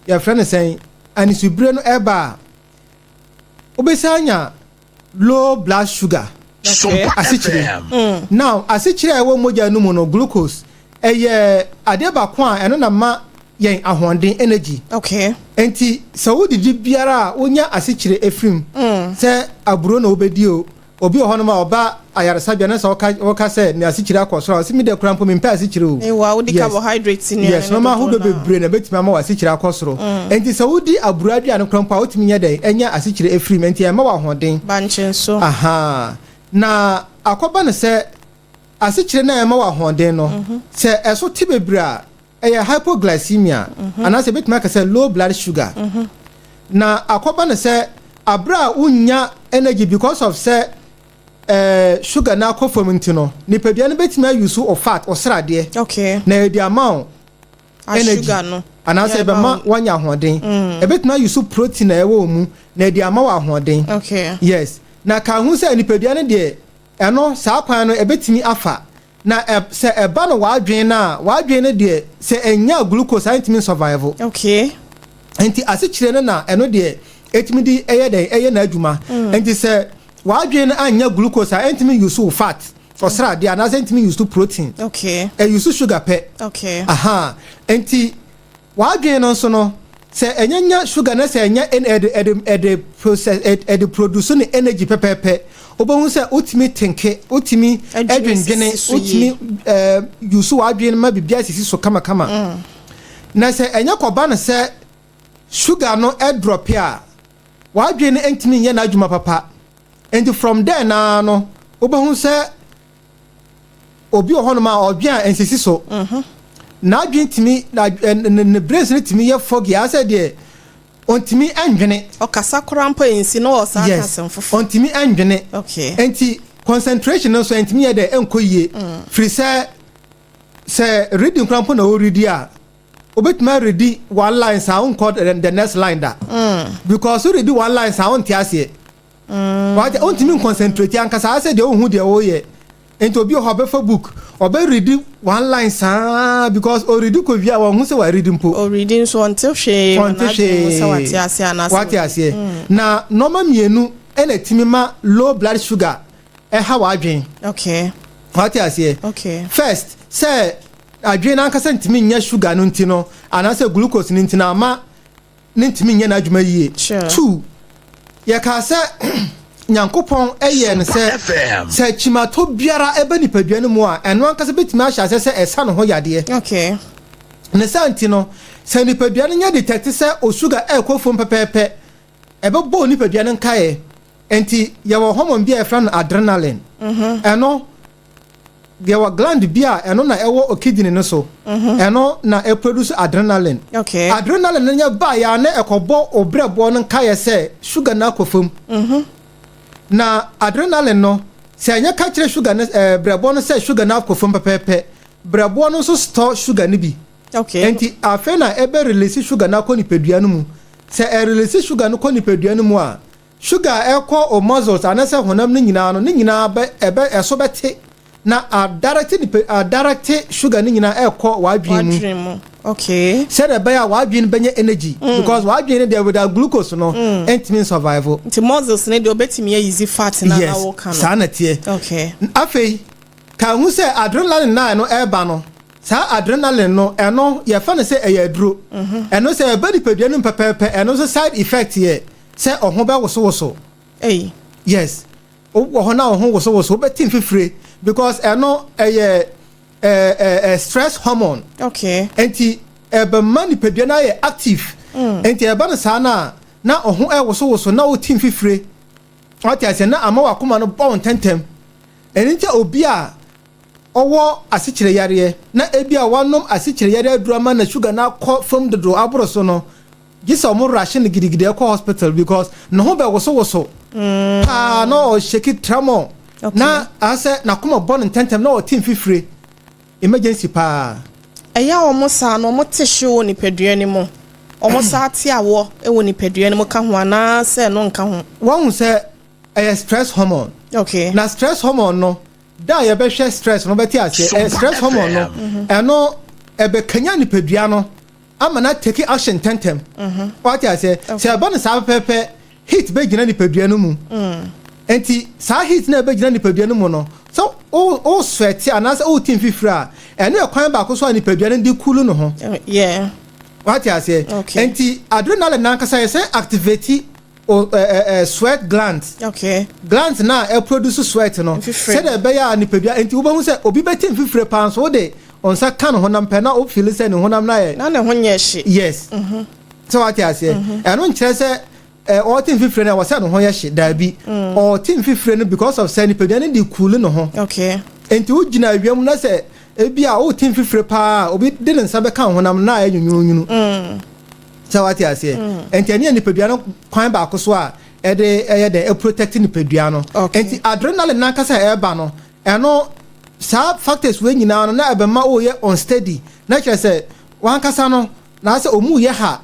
yɛfrɛ no sɛn, anisubire no ɛba a, wobɛsan anya low blood sugar. Sompa Asikyire. FM. Now, asikyire a ɛwɔ mogya no mu no, glucose, ɛyɛ adeɛ baako a ɛno na ma yɛn ahoɔden, energy. Nti sɛ wodidi biara a, wonya asikyire efirim sɛ aburo na wobɛdi o. Obi wɔ hɔnom a ɔba ayaresabea na sɛ wɔka sɛ ne asikyire akɔ soro a, ɔsɛ mi dɛ kora mpo mempɛ asikyire o. Ewa wodi carbohydrate nnuane no Yes, nneɛma ahodoɔ dodoɔ no a. bebree na ebɛtumi ama wɔ asikyire akɔ soro. Nti sɛ wodi aburo aduane kora mpo a, wotumi nyɛ dɛ ɛnya asikyire efirim, nti ɛma wɔ ahoɔden. Bankye nso. Aha, na akɔba no sɛ asikyire na ɛma wɔ ahoɔden no, sɛ ɛso te bebree a, ɛyɛ hypoglycemia anaasɛ ebɛtumi aka sɛ low blood sugar. Na akɔba no sɛ abere a wonya energy because of sɛ sugar na akɔ fam nti no, nipadua no bɛtumi ayi so o fat, ɔsradeɛ na yɛde ama wo A energy sugar no. anaasɛ Yeah, ɛbɛma woanya ahoɔden. Ɛbɛtumi ayi so protein a ɛwɔ wo mu na yɛde ama wo ahoɔden. Yes, na ka ho sɛ nipadua no deɛ, ɛno saa kwan no ɛbɛtumi afa na sɛ ɛba no w'adwene no a, w'adwene no deɛ, sɛ ɛnya glucose a, ɛntumi survive. Nti asekyerɛ no na ɛno deɛ ɛtumi de ɛyɛ dɛn, ɛyɛ n'adwuma. Nti sɛ w'adwene no anya glucose a, ɛntumi use wo fat, ɔsradeɛ, anaasɛ ɛntumi use protein. Ɛuse sugar pɛ. Aha, nti w'adwene no nso no, sɛ ɛnyɛ nya sugar na sɛ ɛnyɛ ɛde process, ɛde produce ne energy pɛpɛɛpɛ, wobɛhu sɛ wotumi think, wotumi Adwene ɛdwendwene, sisi so yie. wotumi use w'adwene ma biribiara sisi so kamakama. Na sɛ ɛnyɛ kɔba no sɛ sugar no ɛdrop a, w'adwene no ntumi nyɛ n'adwuma papa. Nti from there naa no, wobɛhu sɛ obi wɔ hɔnom a ɔdwen a nsisi so, n'adwene tumi na ne brains no tumi yɛ foggy asɛ deɛ ɔntumi ndwene. Ɔkasa koraa mpo nsi na ɔsan ka asɛm foforɔ. Ɔntumi ndwene. Nti concentration no nso ntumi yɛ dɛ ɛnkɔ yie, firi sɛ reading koraa mpo na ɔredi a, obetumi aredi one line saa, wonkɔ the next line da, because woredi one line saa, wonte aseɛ. Wate, wontumi nconcentrate ankasa asɛ deɛ wohu deɛ woyɛ. Nti obi wɔ hɔ a ɔbɛfa book, ɔbɛredi one line saa, because ɔredi kɔ wie a, wɔn ho sɛ wɔaredi mpo. Ɔredi nso ɔnte hwee wɔ ɔnte n'adwene mu sɛ hwee. Wate ase anaasɛ Wate aseɛ? Na nneɛma mmienu ɛna ɛtumi ma low blood sugar ɛha w'adwen. Wate aseɛ? Okay. First, sɛ adwene no ankasa ntumi nyɛ sugar no nti no, anaasɛ glucose no nti no, ama ne ntumi nyɛ n'adwuma yie. Two, yɛkaa sɛ Nyankopɔn yɛɛ no sɛ sɛ kyimatɔ biara ɛba nipadua no mu a, ɛno ankasa bɛtumi ahyɛ aseɛ sɛ ɛsa ne ho yadeɛ. Ne saa nti no, sɛ nipadua no nya detect sɛ o sugar ɛrekɔ fam pɛpɛɛpɛ, ɛbɛbɔ nipadua no nkaeɛ. Nti yɛwɔ hormone bi a yɛfrɛ no adrenaline. Ɛno yɛwɔ gland bi a ɛno na ɛwɔ kidney no so. Ɛno na ɛproduce adrenaline. Adrenaline no nyɛ baa yɛ a na ɛkɔbɔ obrɛboɔ no nkaeɛ sɛ sugar no akɔ fam. Na adrenaline no, sɛ ɛnyɛ ka kyerɛ sugar no, brɛboɔ no sɛ sugar no akɔ fam pɛpɛɛpɛ, brɛboɔ no nso store sugar no bi. Nti afei na ɛbɛ release sugar no akɔ nipadua no mu. Sɛ ɛrelease sugar no kɔ nipadua no mu a, sugar a ɛkɔ o muscles anaasɛ honam no nyinaa no, ne nyinaa bɛ ɛbɛ ɛso bɛte na adirect nipa adirect sugar no nyinaa ɛkɔ w'adwene mu. W'adwene mu. Okay. Sɛdeɛ ɛbɛyɛ a w'adwene no bɛnya energy. Because w'adwene no deɛ, without glucose no, ɛntumi survive. Nti muscles ne deɛ, obetumi ayi fat na na wɔka no. Saa na teɛ. Afei ka ho sɛ adrenaline na ɛno ɛreba no, saa adrenaline no, ɛno yɛfa no sɛ ɛyɛ aduro. Ɛno sɛ ɛba nipadua no mu pɛpɛɛpɛ, ɛno nso side effect yɛ sɛ ɔho bɛwosowoso. Hey. Yes, wɔ hɔ na ɔho wosowoso, wobɛte mfifire, because ɛno ɛyɛ ɛɛ ɛɛ stress hormone. Nti ɛbɛma nipadua no ayɛ active. Nti ɛba no saa na ɔho ɛwosowoso na wote mfifire, ɔte aseɛ, na ama wakoma no bɔ wo ntɛntɛm. Ɛno nti obi a ɔwɔ asikyire yareɛ na ebi a wanom asikyire yareɛ aduru ama na sugar no akɔ fam dodo aboro so no, gye sɛ ɔmo rush no gidigidi ɛkɔ hospital, because ne ho bɛ wosowoso paa na ɔshake, tremor, na asɛ n'akoma bɔ no ntɛntɛm na ɔte mfifire, emergency paa. Ɛyɛ a wɔn saa no, wɔn te hye wɔ nipadua no mu, wɔn saa te awɔ wɔ nipadua no mu ka ho anaasɛ no nka ho? Wɔn sɛ ɛyɛ stress hormone. Na stress hormone no da a yɛbɛhwɛ stress no, bɛte aseɛ. Ɛyɛ stress hormone no, ɛno ɛbɛkanya nipadua no ama na take action ntɛntɛm. Wate aseɛ? Sɛ ɛba no saa pɛpɛpɛ, heat bɛgyina nipadua no mu. Nti saa heat na ɛbɛgyina nipadua no mu no, so o sweat anaasɛ o ti mfifiri a, ɛno yɛ kwan baako so a nipadua no de cool no ho. Wate aseɛ? Nti adrenaline nankasa yɛ sɛ activate o ɛ ɛ sweat glands. Glands na ɛproduce sweat no. Mfifire. Sɛdeɛ ɛbɛyɛ a nipadua, nti wobɛhu sɛ obi bɛti mfifire paa nso, wode nsa ka ne honam pɛ na ofeel sɛ ne honam no ayɛ Na ne ho nyɛ hye. Yes, sɛ wate aseɛ, ɛno nkyerɛ sɛ ɔte mfifire no ɛwɔ sɛ ne ho yɛ hye. Daabi, ɔte mfifire no because of sɛ nipadua no de cool ne ho. Nti wogyina awia mu na sɛ ebi a wote mfifire paa, obi de ne nsa bɛka wo honam na ayɛ nwunwunwunu. Sɛ wate aseɛ? Nti ɛne yɛ nipadua no kwan baako so a ɛde ɛyɛ dɛ ɛprotect nipadua no. Nti adrenaline nankasa a ɛreba no, ɛno saa factors wei nyinaa no na ɛbɛma woyɛ unsteady, na kyerɛ sɛ wankasa no na sɛ ɔmu yɛ ha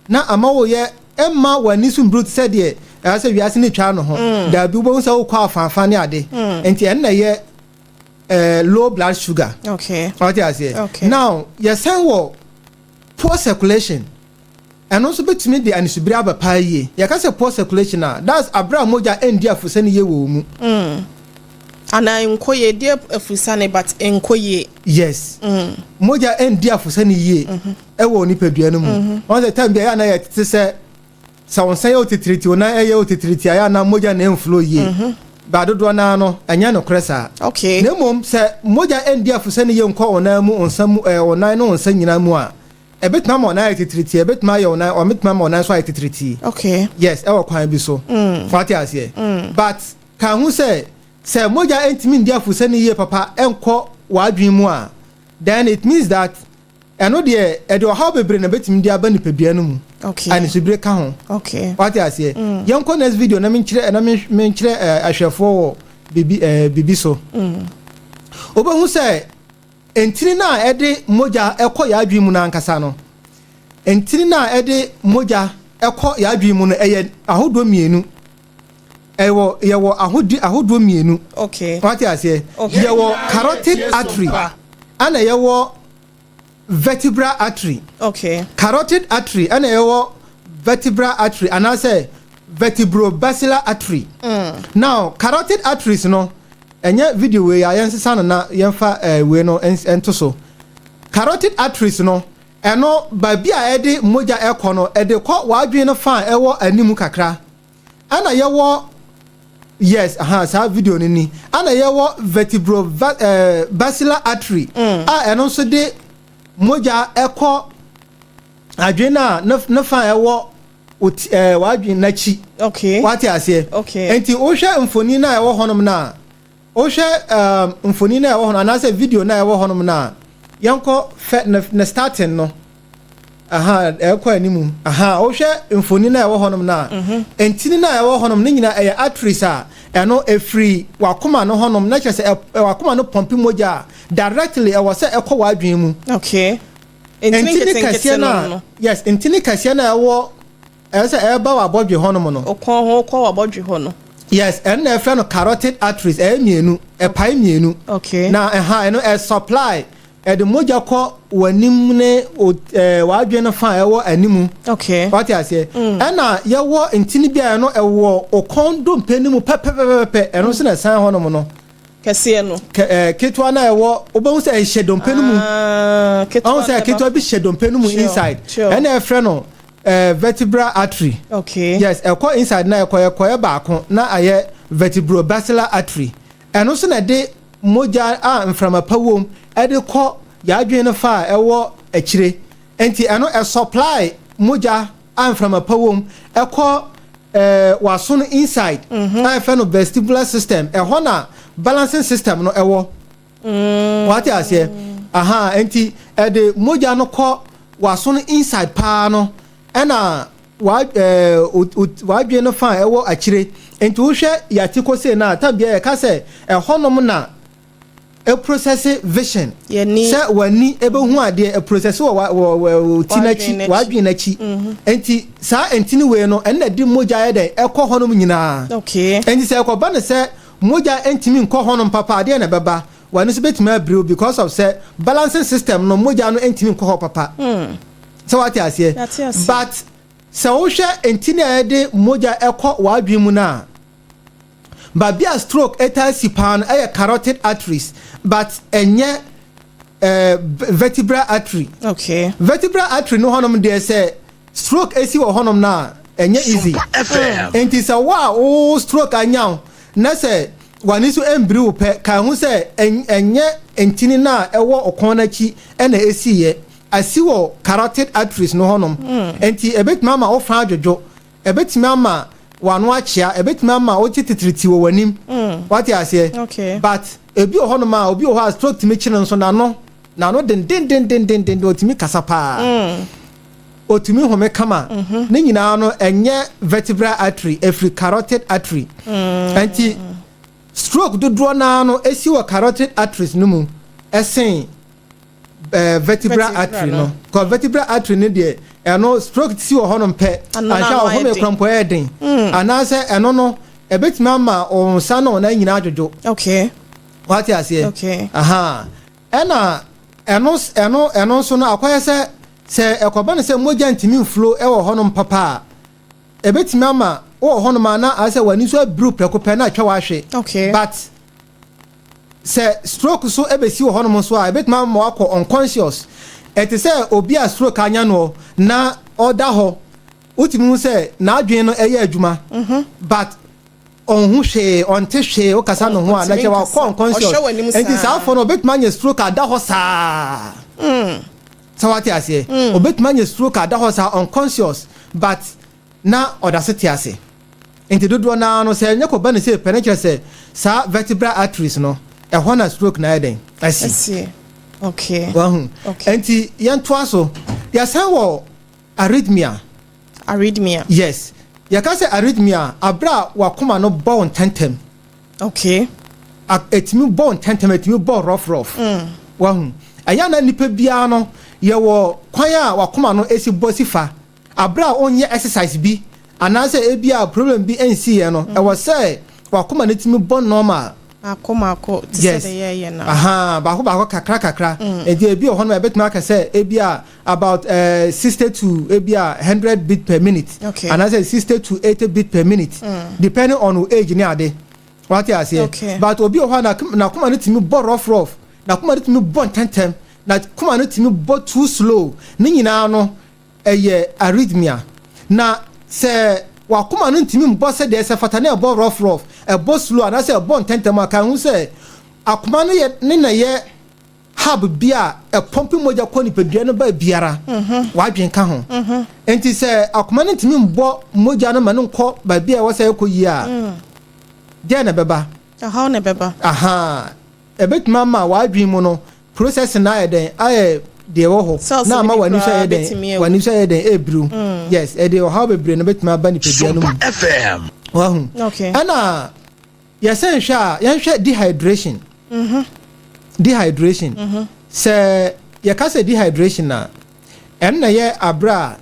na ama woyɛ ɛma w'ani so mburu te sɛ deɛ ɛyɛ sɛ wiase no twa no ho. Daabi, wobɛhu sɛ wokɔ afaafa ne ade. Nti ɛno na ɛyɛ low blood sugar. Ɔte aseɛ? Okay. Now yɛsan wɔ poor circulation. Ɛno nso bɛtumi de anisubiri aba paa yie. Yɛka sɛ poor circulation a, that's abere a mogya ɛndi afusɛ no yie wɔ wo mu. Anaa nkɔ yie di afusane, but nkɔ yie. Yes, mogya ɛndi afusɛ no yie ɛwɔ nipadua no mu. Wɔn sɛ time bi a ɛyɛ ana yɛ tete sɛ wɔn nsa yɛ otitiriti, wɔn nan ɛyɛ otitiriti a, ɛyɛ ana mogya na ɛnflow yie ba dodoɔ naa no, ɛnyɛ nokorɛ saa. Na mmom sɛ mogya ɛndi afusɛ no yie nkɔ wɔn nan mu, wɔn nsa mu, wɔn nan ne wɔn nsa nyinaa mu a, ɛbɛtumi ama wɔn nan ayɛ titiriti, ɛbɛtumi ayɛ wɔn nan, wɔn ama wɔn nan nso ayɛ titiriti. Yes, ɛwɔ kwan bi so. Wate aseɛ? But ka ho sɛ mogya ntumi ndi afusɛ no yie papa ɛnkɔ w'adwene mu a, then it means that ɛno deɛ ɛde ɔhaw bebree na bɛtumi de aba nipadua no mu. Anisubire ka ho. Wate aseɛ? Yɛnkɔ next video na menkyerɛ na menkyerɛ ahwɛfoɔ wɔ bibi so. Wobɛhu sɛ ntini no a ɛde mogya ɛkɔ yɛ adwene mu no ankasa no, ntini no a ɛde mogya ɛkɔ yɛ adwene mu no, ɛyɛ ahodoɔ mmienu. Ɛwɔ, yɛwɔ ahodoɔ mmienu. Wate aseɛ? Okay. Yɛwɔ carotid artery ɛna yɛwɔ vertebral artery. Carotid artery ɛna yɛwɔ vertebral artery anaasɛ vertebrobasilar artery. Now carotid arteries no, Ɛnyɛ video wei a yɛnsesa no na yɛmfa wei no nto so. Carotid arteries no, ɛno baabi a ɛde mogya ɛkɔ no, ɛde kɔ w'adwene no fa a ɛwɔ anim kakra. Ɛna yɛwɔ, yes, aha, saa video no ni. Ɛna yɛwɔ vertebro basilar artery a ɛno nso de mogya ɛkɔ adwene a ne fa a ɛwɔ w'adwene n'akyi. Wate aseɛ? Okay. Nti wohwɛ mfoni no a ɛwɔ hɔnom no a, wohwɛ mfoni no a ɛwɔ hɔnom anaasɛ video no a ɛwɔ hɔnom no a, yɛnkɔ fɛ ne starting no. Aha, ɛkɔ anim. Aha, wohwɛ mfoni no a ɛwɔ hɔnom no a, ntini no a ɛwɔ hɔnom no nyinaa ɛyɛ arteries a ɛno ɛfiri wakoma no hɔnom, na kyerɛ sɛ wakoma no pump mogya a directly ɛwɔ sɛ ɛkɔ w'adwene mu. Ntini Ntini nketenkete kɛseɛ no no a no. Yes, ntini kɛseɛ no a ɛwɔ ɛwɔ sɛ ɛreba w'abɔdwe hɔnom no. Ɔkɔn ho kɔ w'abɔdwe hɔ no. Yes, ɛno na ɛfrɛ no carotid arteries. Ɛyɛ mmienu, ɛpae mmienu. Na ɛha ɛno ɛsupply, ɛde mogya kɔ w'anim ne w'adwene no fa a ɛwɔ anim. Wate aseɛ? Ɛna yɛwɔ ntini bi a ɛno ɛwɔ ɔkɔn dompe no mu pɛpɛpɛpɛ, ɛno nso na ɛsan hɔnom no. Kɛseɛ no. Kɛ ketewa no a ɛwɔ, wobɛhu sɛ ɛhyɛ dompe no mu. Ah, ketewa. Ɔhu sɛ no ketewa bi hyɛ dompe no mu inside. Ɛna ɛfrɛ no vertebral artery. Yes, ɛkɔ inside na ɛkɔ ɛkɔyɛ baako na ayɛ vertebrobasilar artery. Ɛno nso na ɛde mogya a mframa pa wom ɛde kɔ yɛadwene no fa a ɛwɔ akyire. Nti ɛno ɛsupply mogya a mframa pa wom ɛkɔ waso no inside a yɛfrɛ no vestibular system. Ɛhɔ na balancing system no ɛwɔ. Wate aseɛ? Aha, nti ɛde mogya no kɔ waso no inside paa no, ɛna wa ɛɛ wadwene no fa a ɛwɔ akyire. Nti wohwɛ yate kose na tam bia yɛka sɛ ɛhɔnom na ɛprocess vision. Yɛni. Sɛ w'ani ɛbɛhu adeɛ, ɛprocess wɔ wa wɔ ti n'akyi, w'adwene. W'adwene n'akyi. Nti saa ntini wei no, ɛna de mogya yɛ dɛ ɛkɔ hɔnom nyinaa. Nti sɛ ɛkɔba no sɛ mogya ntumi nkɔ hɔnom papa, adeɛ na ɛbɛba w'ani nso bɛtumi abiriw because of sɛ balancing system no, mogya no ntumi nkɔ hɔ papa. Sɛ wate aseɛ? Yate aseɛ. But sɛ wohwɛ ntini a yɛde mogya ɛkɔ w'adwene mu no a, baabi a stroke ɛtaa si paa no ɛyɛ carotid arteries, but ɛnyɛ vertebral artery. Vertebral artery no hɔnom deɛ, sɛ stroke esi wɔ hɔnom no a, ɛnyɛ easy. FM. Nti sɛ wo a wo stroke anya wo na sɛ w'ani so mbiri wo pɛ, ka ho sɛ ɛnyɛ ntini no a ɛwɔ ɔkɔn n'akyi ɛna esiiɛ, asi wɔ carotid arteries no hɔnom. Nti ebetumi ama wo fa adwodwo, ebetumi ama w'ano akyea, ebetumi ama wote titiriti wɔ w'anim. Wate aseɛ? Okay. But ebi wɔ hɔnom a, obi wɔ hɔ a stroke tumi kye no nso, n'ano dendendendendenden, otumi kasa paa, otumi home kama. Ne nyinaa no ɛnyɛ vertebral artery, efiri carotid artery. Nti stroke dodoɔ naa no esi wɔ carotid arteries no mu ɛsen vertebral vertebral artery no. No kɔ vertebral artery no deɛ, ɛno stroke si wɔ hɔnom pɛ, ano na anhwɛ a ano ayɛ ɔhome den. kora mpo ɛyɛ den, anaasɛ ɛno no ɛbɛtumi ama wɔn nsa na wɔn nan nyinaa adwodwo. Wate aseɛ? Okay. Aha, ɛna ɛno nso no akɔyɛ sɛ ɛkɔba no sɛ mogya ntumi nflow ɛwɔ hɔnom papa a, ɛbɛtumi ama wowɔ hɔnom a na ayɛ sɛ w'ani so abiriw prɛko pɛ na atwa w'ahwe. But sɛ stroke so ɛbɛsi wɔ hɔnom nso a, ɛbɛtumi ama wakɔ unconscious. Ɛte sɛ obi a stroke anya no na ɔda hɔ, wotumi hu sɛ n'adwene no ɛyɛ adwuma, but ɔnhu hwee, ɔnte hwee. Wokasa ne ho a, na ɔntumi kyɛ wakɔ nkasa. unconscious. Ɔhwɛ w'anim Nti saa. saa afɔ no, ɔbɛtumi anya stroke ada hɔ saa. Sɛ wate aseɛ? Ɔbɛtumi anya stroke ada hɔ saa, unconscious, but na ɔda so te ase. Nti dodoɔ naa no, sɛ ɛnyɛ kɔba ne sɛ pɛ ne kyerɛ sɛ saa vertebral arteries no ɛhɔ na stroke na ayɛ dɛn asi. Asi. Okay. Wahu? Okay. Nti yɛntoa so. Yɛsan wɔ arrhythmia. Arrhythmia. Yes, yɛka sɛ arrhythmia, abere a wakoma no bɔ wo ntɛntɛm. Ɛtumi bɔ ntɛntɛm, ɛtumi bɔ rough rough. Wahu? Ɛyɛ na nipa biara no yɛwɔ kwan a wakoma no esi bɔ si fa. Abere a ɔnyɛ exercise bi anaasɛ ebi a problem bi nsi yɛ no, ɛwɔ sɛ wakoma no tumi bɔ normal. Baako baako te sɛ deɛ yɛyɛ no. Aha, baako baako, kakra kakra. Nti ebi wɔ hɔ no, ɛbɛtumi aka sɛ ebi a about 60 to ebi a 100 beat per minute anaasɛ 60 to 80 beat per minute, depending on wo age ne ade. Wate aseɛ? Okay. But obi wɔ hɔ a n'akoma no tumi bɔ rough rough, n'akoma no tumi bɔ ntɛntɛm, n'akoma no tumi bɔ too slow. Ne nyinaa no ɛyɛ arrhythmia. Na sɛ wakoma no ntumi mbɔ sɛdeɛ ɛsɛ fata na ɛbɔ rough rough, ɛbɔ slow anaasɛ ɛbɔ ntɛntɛm a, ka ho sɛ akoma no yɛ ne na yɛ hub bi a ɛpump mogya kɔ nipadua no ba biara, wadwen ka ho. Nti sɛ akoma no ntumi mbɔ mogya no ma no nkɔ baabi a ɛwɔ sɛ ɛkɔ yie a, deɛ na ɛbɛba? Ɔhaw na ɛbɛba. Aha, ɛbɛtumi ama w'adwen mu no process na ayɛ dɛn, ayɛ deɛ ɛwɔ hɔ Cells na no ama bi w'ani so koraa ayɛ dɛn, bɛtumi awu. w'ani so ayɛ dɛn, ebiriw. Yes, ɛde ɔhaw bebree no bɛtumi aba nipadua no mu. Sompa FM. Wahu? Okay. Ɛna yɛsɛ nhwɛ a, yɛnhwɛ dehydration. Dehydration, sɛ yɛka sɛ dehydration a, ɛno na yɛ abere a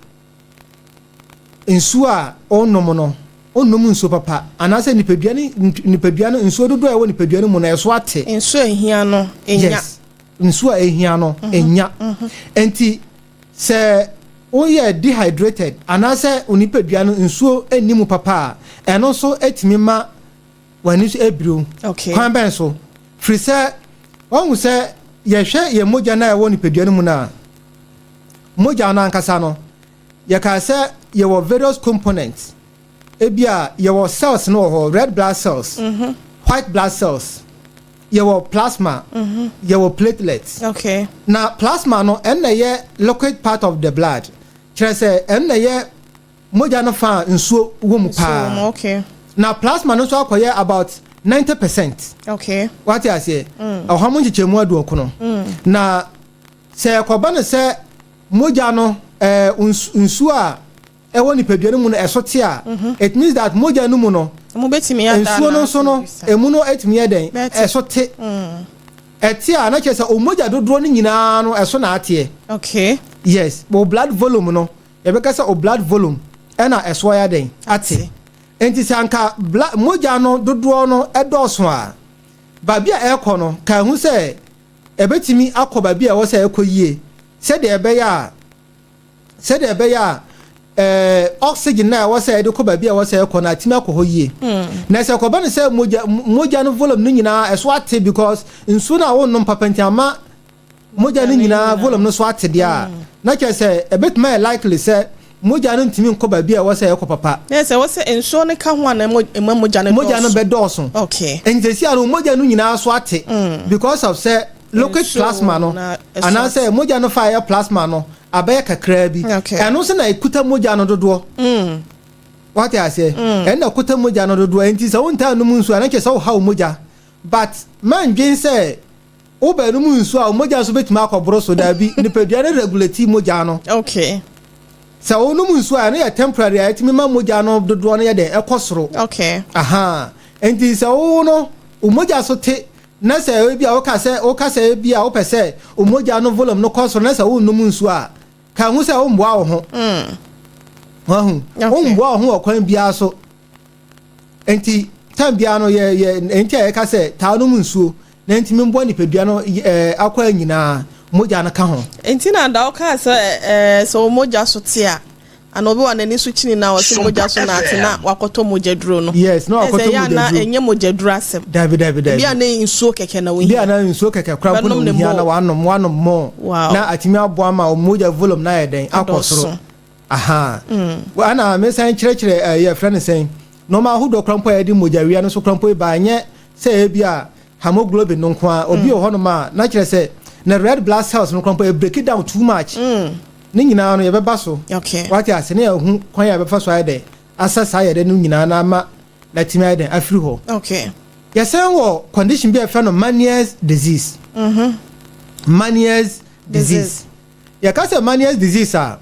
nsuo a ɔnom no, ɔnnom nsuo papa, anaasɛ nipadua no nsuo dodoɔ a ɛwɔ nipadua no mu no, ɛso ate. Nsuo ehia no enya. Yes, nsuo a ehia no enya. Nti sɛ woyɛ dehydrated anaasɛ onipadua no nsuo nni mu papa a, ɛno nso etumi ma w'ani so ebiriw. Kwan bɛn so? Firi sɛ wɔn sɛ yɛhwɛ yɛn mogya no a ɛwɔ nipadua no mu no a, mogya no ankasa no, yɛka sɛ yɛwɔ various components. Ebi a yɛwɔ cells no wɔ hɔ, red blood cells, white blood cells, yɛwɔ plasma, yɛwɔ platelets. Na plasma no, ɛnna yɛ liquid part of the blood, kyerɛ sɛ ɛnna yɛ mogya no fa a nsuo wɔ mu paa. Na plasma no nso akɔyɛ about 90%. Wate aseɛ? Ɔha mu nkyekyɛmu 90. Na sɛ ɛkɔba no sɛ mogya no nsuo a ɛwɔ nipadua no mu no ɛso te a, it means that mogya no mu no mo bɛtumi ada nsuo no nso no emu no etumi yɛ dɛn? Bɛte. Ɛso te. Ɛte a, na kyerɛ sɛ omogya dodoɔ no nyinaa no ɛso na ateɛ. Yes, o blood volume no, yɛbɛka sɛ o blood volume ɛna ɛso ayɛ dɛn, ate. Nti sɛ anka mogya no dodoɔ no ɛdɔɔso a, baabi a ɛrekɔ no, ka ɛho sɛ ɛbɛtumi akɔ baabi a ɛwɔ sɛ ɛkɔ yie, sɛdeɛ ɛbɛyɛ a oxygen na ɛwɔ sɛ ɛde kɔ baabi a ɛwɔ sɛ ɛkɔ no atumi akɔ hɔ yie. Na sɛ ɛkɔba no sɛ mogya no volume no nyinaa ɛso ate, because nsuo no a wonnom papa nti ama mogya no nyinaa volume no so ate deɛ a, na kyerɛ sɛ ɛbɛtumi ayɛ likely sɛ mogya no ntumi nkɔ baabi a ɛwɔ sɛ ɛkɔ papa. Ne sɛ wɔ sɛ nsuo no ka ho a na ɛma mogya no mogya no dɔɔso. Bɛdɔɔso. Nti sɛ no mogya no nyinaa so ate because of sɛ liquid nsuo plasma no na ɛso anaasɛ mogya no fa ɛyɛ plasma no abɛyɛ kakraa bi. Ɛno nso na ɛkuta mogya no dodoɔ. Wate aseɛ? Ɛno na ɛkuta mogya no dodoɔ. Nti sɛ wontaa nom nsuo a, na kyerɛ sɛ woha wo mogya, but mandwen sɛ wobɛnom nsuo a, wo mogya nso bɛtumi akɔboro so. Daabi, nipadua no regulate mogya no. Sɛ wonom nsuo a, ɛno yɛ temporary a ɛtumi ma mogya no dodoɔ no yɛ dɛ ɛkɔ soro. Aha, nti sɛ wo no wo mogya so te na sɛ ebi a woka sɛ ebi a wopɛ sɛ wo mogya no volume no kɔ soro na sɛ wonnom nsuo a, ka ho sɛ womboa wo ho. Wahu? Womboa wo ho wɔ kwan biara so. Nti time biara no yɛ nti a yɛka sɛ taa nom nsuo na ntumi mboa nipadua no akɔ nyinaa, mogya no ka ho. Nti na da wokaa sɛ sɛ wo mogya so te a, ana obi wɔ n'ani so kyini na ɔsɛ mogya so na ate na wakɔtɔ mogya duro no. Yes, na wakɔtɔ ɛsɛ yɛ mogya ana duro. Ɛnyɛ mogya duro asɛm. Dabi, dabi, dabi. Ebi a ne nsuo kɛkɛ na bi wohia. A na nsuo kɛkɛ kora mpo na Bɛnom ne wohia na more. wanom mɔ na atumi aboa ma wo mogya volume na ayɛ dɛn, akɔ soro. Adɔɔso. Aha, ana mesan kyerɛkyerɛ yɛfrɛ no sɛn, nneɛma ahodoɔ kora mpo a yɛde mogya wia no so kora mpo ba, ɛnyɛ sɛ ebi a hemoglobin no nko a. Obi wɔ hɔnom a na kyerɛ sɛ na red blood cells no kora mpo break it down too much. Ne nyinaa no yɛbɛba so. Wate ase? Ne yɛhu kwan a yɛbɛfa so ayɛ dɛn asa saa yɛde no nyinaa na ama na tumi ayɛ dɛn afiri hɔ. Yɛsɛn wɔ condition bi a yɛfrɛ no Meniere's disease. Meniere's disease, yɛka sɛ Meniere's disease a,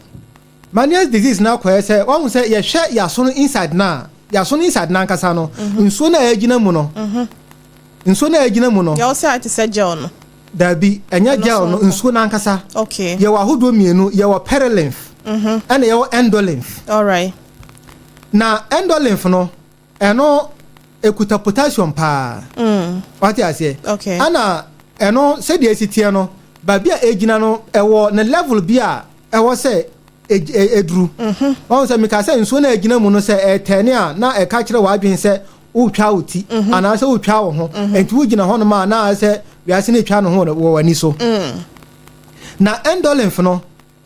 Meniere's disease no akɔyɛ sɛ wahu sɛ yɛhwɛ yɛaso no inside na yɛaso no inside n'ankasa no, nsuo no a ɛgyina mu no, nsuo no a ɛgyina mu no. Yɛwɔ sɛ ate sɛ gel no. Dabi, ɛnyɛ Ɛno gel no. so nko. Nsuo n'ankasa. Yɛwɔ ahodoɔ mmienu: yɛwɔ perilymph ɛna yɛwɔ endolymph. Na endolymph no, ɛno ekuta potassium paa. Wate aseɛ? Okay. Ɛna ɛno sɛdeɛ esi teɛ no, baabi a egyina no, ɛwɔ ne level bi a ɛwɔ sɛ eduru. Wɔn sɛ mika sɛ nsuo no a egyina mu no, sɛ ɛtɛne a, na ɛka kyerɛ w'adwene sɛ Wotwa wo ti anaasɛ wotwa wo ho, nti wogyina hɔnom a na sɛ wiase no atwa ne ho wɔ w'ani so. Na endolymph no,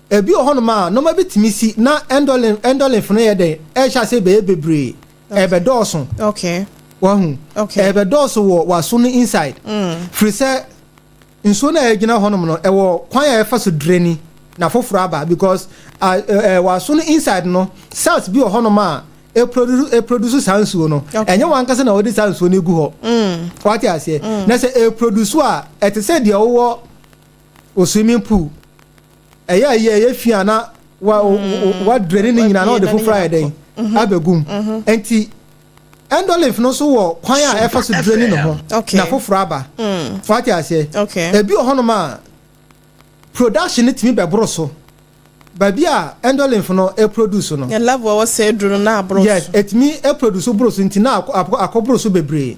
ebi wɔ hɔnom a nneɛma bi tumi si na endolymph no yɛ dɛn, ɛhyɛ ase bɛyɛ bebree, ɛbɛdɔɔso. Wahu? Ɛbɛdɔɔso wɔ w'aso no inside, firi sɛ nsuo no a ɛgyina hɔnom no, ɛwɔ kwan a ɛfa so drain na foforɔ aba, because w'aso no inside no, cells bi wɔ hɔnom a ɛproduce saa nsuo no. Ɛnyɛ wɔn ankasa na wɔde saa nsuo no egu hɔ, wate aseɛ? Na sɛ ɛproduce a, ɛte sɛ deɛ wɔwɔ o swimming pool, ɛyɛ ɛyɛ ɛyɛ fi a na wa wa drain ne nyinaa na ɔde foforɔ ayɛ dɛn abɛgum. Nti endolymph no nso wɔ kwan a ɛfa so drain ne ho na foforɔ aba, wate aseɛ? Ebi wɔ hɔnom a production no tumi bɛboro so, baabi a endolymph no ɛproduce no. Yɛ level a wɔsɛ aduru no na aboro. Yes, etumi ɛproduce boro so, nti na akɔboro so bebree.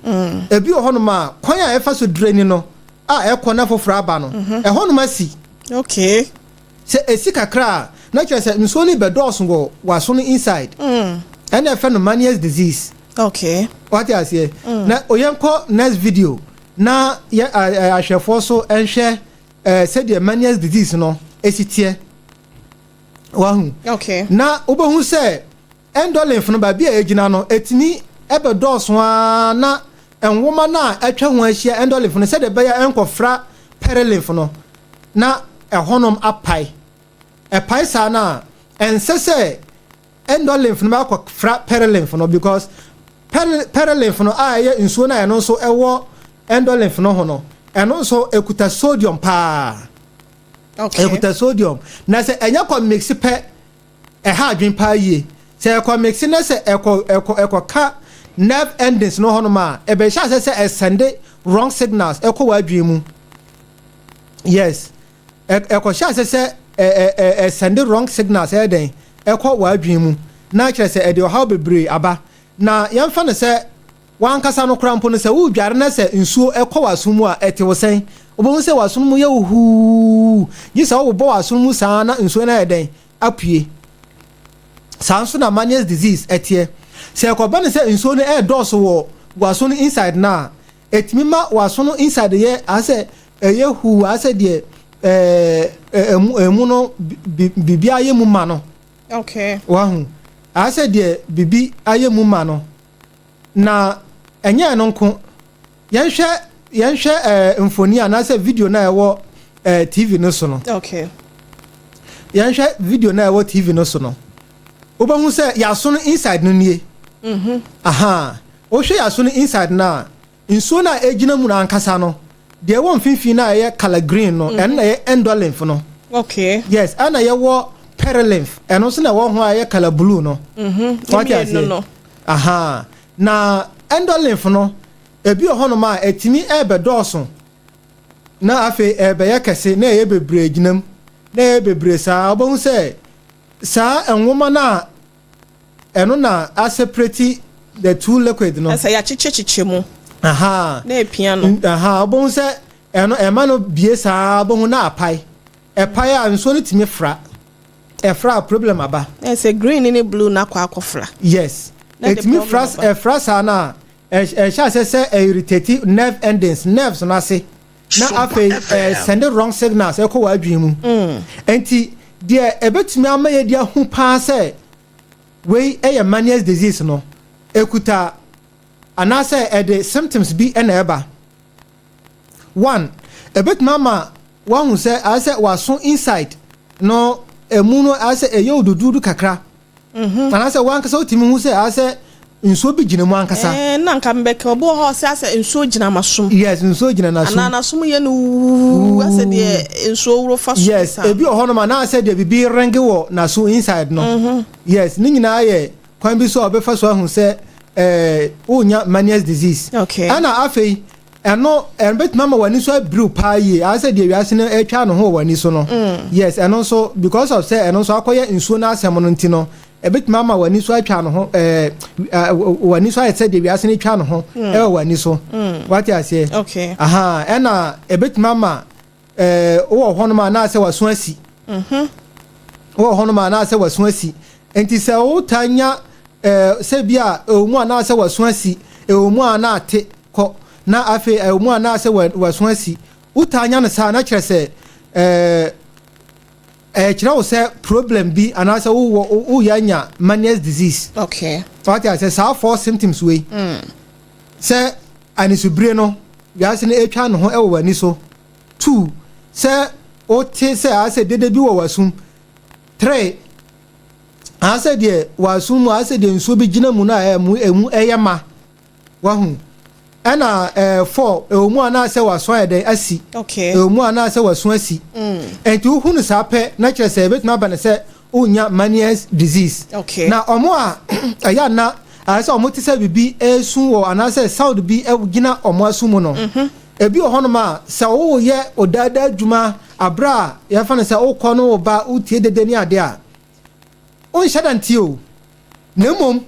Ebi wɔ hɔnom a kwan a ɛfa so drain no a ɛkɔ na foforɔ aba no, ɛhɔnom asi. Sɛ esi kakra a, na kyerɛ sɛ nsuo no bɛdɔɔso wɔ w'aso no inside. Ɛna ɛfɛ no Meniere's disease. Wate aseɛ? Na oyɛnkɔ next video na yɛ ahwɛfoɔ so nhwɛ sɛdeɛ Meniere's disease no esi teɛ, wahu? Na wobɛhu sɛ endolymph no, baabi a egyina no, etumi ɛbɛdɔɔso aa na nwoma no a atwa ho ahyia endolymph no, sɛdeɛ ɛbɛyɛ ɛnkɔfra perilymph no, na ɛhɔnom apae. Ɛpae saa no a, ɛnsɛ sɛ endolymph no bɛakɔfra perilymph no, because perilymph no a ɛyɛ nsuo no a ɛno nso ɛwɔ endolymph no ho no, ɛno nso ekuta sodium paa. Ekuta sodium, na sɛ ɛnyɛ kɔ mix pɛ, ɛha adwen paa yie. Sɛ ɛkɔ mix na sɛ ɛkɔ ka nerve endings no hɔnom a, ɛbɛhyɛ ase sɛ ɛsend wrong signals ɛkɔ w'adwene mu. Yes, ɛkɔhyɛ ase sɛ ɛ ɛ ɛsend wrong signals ɛyɛ dɛn ɛkɔ w'adwene mu, na kyerɛ sɛ ɛde ɔhaw bebree aba. Na yɛmfa no sɛ wankasa no koraa mpo no, sɛ wodware na sɛ nsuo ɛkɔ w'aso mu a, ɛte wo sɛn? Wobɛhu sɛ w'aso mu yɛ wo huu, gye sɛ wobobɔ w'aso mu saa na nsuo no ayɛ dɛn apue. Saa nso na Meniere's disease ɛteɛ. Sɛ ɛkɔba no sɛ nsuo no ɛɛdɔɔso wɔ w'aso no inside no a, ɛtumi ma w'aso no inside yɛ asɛ ɛyɛ huu, asɛ deɛ ɛmu no biribi ayɛ mu ma no. Wahu? Asɛ deɛ biribi ayɛ mu ma no. Na ɛnyɛ ɛno nko. Yɛnhwɛ mfoni anaasɛ video no a ɛwɔ TV no so no. Yɛnhwɛ video no a ɛwɔ TV no so no. Wobɛhu sɛ yɛaso no inside no nie. Aha, wohwɛ yɛaso no inside no a, nsuo no a ɛgyina mu no ankasa no, deɛ ɛwɔ mfimfini no a ɛyɛ colour green no, ɛno na ɛyɛ endolymph no. Yes, ɛna yɛwɔ perilymph, ɛno nso na ɛwɔ ho a ɛyɛ colour blue no. Wate mmienu no. Aseɛ? Aha, na endolymph no, ebi wɔ hɔnom a ɛtumi ɛɛbɛdɔɔso na afei ɛɛbɛyɛ kɛse na ɛyɛ bebree gyina mu na ɛyɛ bebree saa. Wobɛhu sɛ saa nwoma no a ɛno na aseparate the two liquid no. Ɛsɛ yɛakyekyɛkyekyɛ mu. Na epia no. Aha, wobɛhu sɛ ɛno ɛma no bie saa, wobɛhu na apae. Ɛpae a, nsuo no tumi fra. Ɛfra a, problem aba. Ɛsɛ green ne blue na akɔ akɔfra. Yes. Na de ɛtumi problem fra. aba. Ɛfra saa no a, ɛhyɛ ase sɛ ɛirritate nerve endings, nerves no ase, na afei send wrong signals ɛkɔ w'adwene mu. Nti deɛ ɛbɛtumi ama yɛde ahu paa sɛ wei ɛyɛ Meniere's disease no, ekuta anaasɛ ɛde symptoms bi ɛna ɛba. One, ɛbɛtumi ama wahu sɛ ayɛ sɛ w'aso inside no, emu no ayɛ sɛ ɛyɛ odududu kakra, anaasɛ wankasa wotumi hu sɛ ayɛ sɛ nsuo bi gyina mu ankasa. Na nka mbɛka obi wɔ hɔ a ɔsɛ asɛ nsuo gyina m'asom. Yes, nsuo gyina n'asom. Anaa n'asom yɛ no wuu, asɛ deɛ nsuo woro fa so. Yes, ebi wɔ hɔnom anaasɛ deɛ bibi renge wɔ n'aso inside no. Yes, ne nyinaa yɛ kwan bi so a ɔbɛfa so ahu sɛ wonya Meniere's disease. Ɛna afei ɛno ɛbɛtumi ama w'ani so abiriw paa yie, ayɛ sɛ deɛ wiase no atwa ne ho wɔ w'ani so no. Yes, ɛno nso, because of sɛ ɛno nso akɔyɛ nsuo no asɛm no nti no, ɛbɛtumi ama w'ani so atwa ne ho, ɛɛ ɛɛ w'ani so ayɛ sɛ deɛ wiase no atwa ne ho ɛwɔ w'ani so, wate aseɛ? Aha, ɛna ɛbɛtumi ama wowɔ hɔnom a anaasɛ w'aso asi. Wowɔ hɔnom a anaasɛ w'aso asi. Nti sɛ wota nya sɛ bi a ɛwɔ mu anaasɛ w'aso asi. Ɛwɔ mu a na ate kɔ, na afei ɛwɔ mu a na asɛ w'aso asi. Wotaa nya no saa na kyerɛ sɛ ɛkyerɛ wo sɛ problem bi anaasɛ wowɔ woyɛ anya Meniere's disease. Wate asɛ saa four symptoms wei, sɛ anisobire no wiase no atwa ne ho wɔ w'ani so, two, sɛ wote sɛ asɛ dede bi wɔ w'asom, three, asɛ deɛ w'asom mu asɛ deɛ nsuo bi gyina mu no a ɛmu ɛyɛ ma wahu, ɛna four, ɛwɔ mu anaasɛ w'aso ayɛ dɛn asi. Ɛwɔ mu anaasɛ w'aso asi. Nti wohu no saa pɛ na kyerɛ sɛ ebɛtumi aba no sɛ wonya Meniere's disease. Na ɔmo a ɛyɛ ana ayɛ sɛ ɔmo te sɛ biribi esu wɔ anaasɛ sound bi gyina ɔmo aso mu no, ebi wɔ hɔnom a sɛ woyɛ ɔdaadaa adwuma abere a yɛfa no sɛ wokɔ no wo ba wotie dede ne adeɛ a wonhyɛ da ntie o, na mmom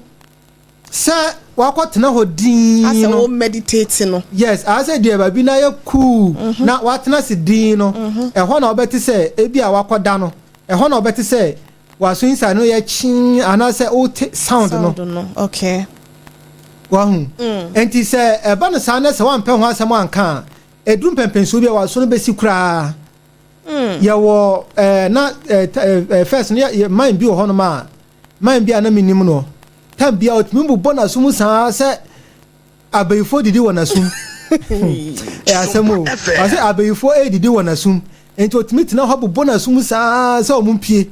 sɛ wakɔtena hɔ dinn asɛ no wo meditate no. Yes, asɛ deɛ baabi na yɛ cool na watena se dinn no, ɛhɔ na wobɛte sɛ ebi a wakɔda no, ɛhɔ na wobɛte sɛ waso inside no yɛ kyee anaasɛ wote sound no. Sound no, okay. Wahu? Nti sɛ ɛba no saa na sɛ wampɛ ho asɛm anka a, ɛduru mpɛmpɛnsuo bi a waso no bɛsi koraa. Yɛwɔ na first no yɛ man bi wɔ hɔnom a man bi a na menim no, time bi a ɔtumi bobɔ n'asom saa sɛ abayifoɔ didi wɔ n'asom. Ɛ asɛm o, ɔsɛ abayifoɔ ɛdidi wɔ n'asom, nti ɔtumi tena hɔ bobɔ n'asom saa sɛ ɔmo mpie.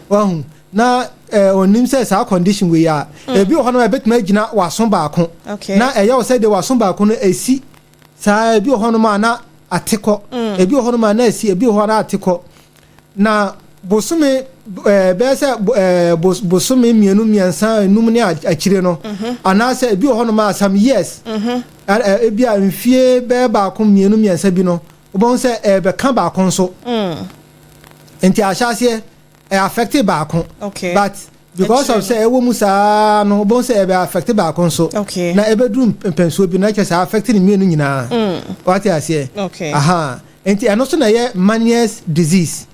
Wahu? Na ɔnim sɛ saa condition wei a ebi wɔ hɔnom a ɛbɛtumi agyina w'aso baako na ɛyɛ wɔ sɛ deɛ w'aso baako no esi saa. Ebi wɔ hɔnom a na ate kɔ, ebi wɔ hɔnom a na esi, ebi wɔ hɔ a na ate kɔ. Na bosome bɛyɛ sɛ bosome 2, 3, 5 ne akyire no, anaasɛ ebi wɔ hɔnom a some years, ebi a mfie bɛyɛ 1, 2, 3 bi no, wobɛhu sɛ ɛbɛka baako nso. Nti ahyɛ aseɛ ɛ affect baako, but because of sɛ ɛwɔ mu saa no, wobɛhu sɛ ɛbɛ affect baako nso na ɛbɛduru mpɛnsuo bi na kyerɛ sɛ affect ne mmienu nyinaa. Wate aseɛ? Okay. Aha, nti ɛno nso na ɛyɛ Meniere's disease.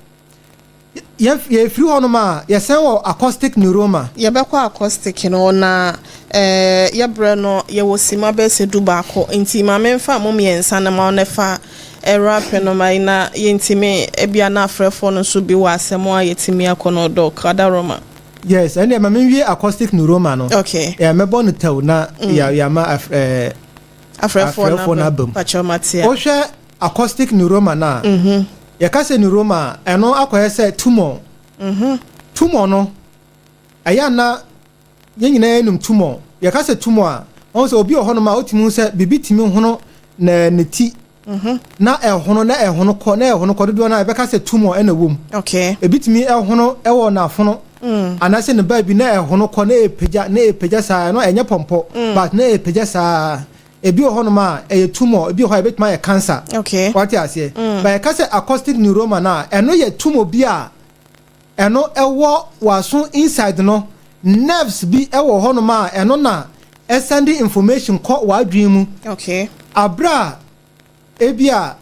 Yɛfiri hɔnom a, yɛsɛn wɔ acoustic neuroma. Yɛbɛkɔ acoustic no na yɛbrɛ no yɛwɔ sima bɛyɛ sɛ 11, nti maame mfa mo mmiɛnsa no ma ɔno fa ɛwura no ma yi na yɛntumi ebia na afrɛfoɔ no nso bi wɔ asɛm a yɛtumi akɔ no Doc Adaroma. Yes, ɛnna ma menwie acoustic neuroma no. Yɛ mɛbɔ no tɛw na yɛama afrɛfoɔ afrɛfoɔ no aba mu. Pakyɛw, matea. Wohwɛ acoustic neuroma no a, yɛka sɛ neuroma a, ɛno akɔyɛ sɛ tumor. Tumor no ɛyɛ ana yɛn nyinaa yɛnim tumor. Yɛka sɛ tumor a, ɔhu sɛ obi wɔ hɔnom a wotumi hu sɛ biribi tumi hono na ne ti na ɛhono na ɛhono kɔ na ɛhono kɔ. Dodoɔ no a yɛbɛka sɛ tumor ɛna ɛwɔ mu. Ebi tumi ɛhono ɛwɔ n'afono anaasɛ ne baabi na ɛhono kɔ na ɛpagya na ɛpagya saa. Ɛno ɛnyɛ pɔmpɔ, but na ɛpagya saa. Ebi wɔ hɔnom a ɛyɛ tumor, ebi wɔ hɔ a ɛbɛtumi ayɛ cancer. Wate aseɛ? But yɛka sɛ acoustic neuroma no a, ɛno yɛ tumor bi a ɛno ɛwɔ w'aso inside no. Nerves bi ɛwɔ hɔnom a ɛno na ɛsend information kɔ w'adwene mu. Abere a ebi a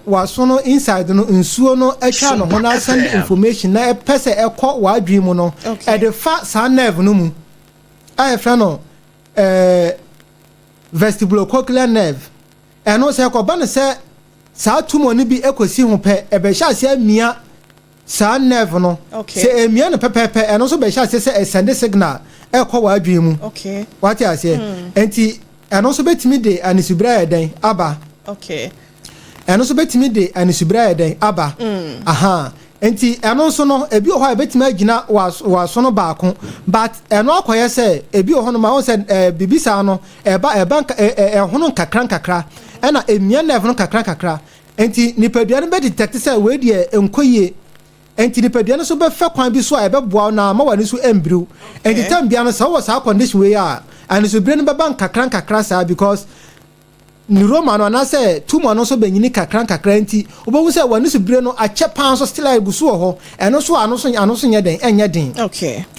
w'aso no inside no nsuo no atwa ne ho na send information na ɛpɛ sɛ ɛkɔ w'adwene mu no, ɛde fa saa nerve no mu a yɛfrɛ no vestibulocochlear nerve. Ɛno sɛ ɛkɔba no sɛ saa tumor no bi ɛkɔsi ho pɛ, ɛbɛhyɛ aseɛ amia saa nerve no. Sɛ emia no pɛpɛɛpɛ, ɛno nso bɛhyɛ aseɛ sɛ ɛsend signal ɛkɔ w'adwene mu. Wate aseɛ? Nti ɛno nso bɛtumi de anisubere ayɛ dɛn aba. Ɛno nso bɛtumi de anisubere ayɛ dɛn aba. Aha, nti ɛno nso no, ebi wɔ hɔ a ebɛtumi agyina w'aso no baako, but ɛno akɔyɛ sɛ ebi wɔ hɔ nom a wɔn sɛ biribi saa no ɛba nka ɛɛ ɛɛ ɛhono nkakra nkakra, ɛna emia nerve no nkakra nkakra, nti nipadua no bɛ detect sɛ wei deɛ nkɔ yie, nti nipadua no nso bɛfɛ kwan bi so a ɛbɛboa wo na ama w'ani so ɛmbiriw. Nti time bia no, sɛ wowɔ saa condition wei a, anisobire no bɛba nkakra nkakra saa because neuroma no anaasɛ tumor no nso bɛnyini kakra nkakra, nti wobɛhu sɛ w'ani so bire no akyɛ paa nso still a egu so wɔ hɔ. Ɛno nso ano so nyɛ den, ɛnyɛ den.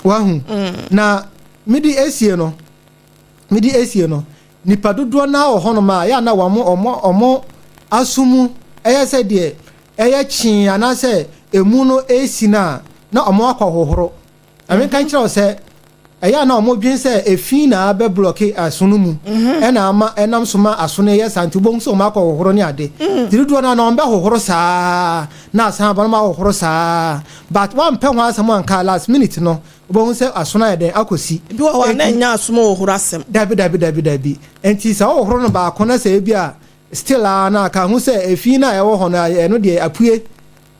Wahu? Na mede esie no, nipa dodoɔ naa wɔ hɔnom a yɛ ana wɔn ɔmo aso mu ɛyɛ sɛ deɛ ɛyɛ kyee anaasɛ emu no esi no a na ɔmo akɔ hohoro. Ɛmi nka nkyerɛ wo sɛ Ɛyɛ a na wɔdwen sɛ efi na abɛ blɔke aso no mu ɛna ama ɛnam so ma aso no yɛ saa nti wobɛhu sɛ wɔn akɔ hohoro ne ade. Nti dodoɔ no ara na wɔn bɛhohoro saa na asan aba na wɔn ahohoro saa but wɔampɛ ho asɛm anka last minute no wobɛhu sɛ aso no ayɛ dɛn akɔsi. Ebi wɔ hɔ a na ɛnyɛ aso mu hohoro asɛm. Dabi dabi dabi dabi nti sɛ wohohoro no baako na sɛ ebi a still ara na aka ho sɛ efi no a ɛwɔ hɔ no ɛno deɛ apue.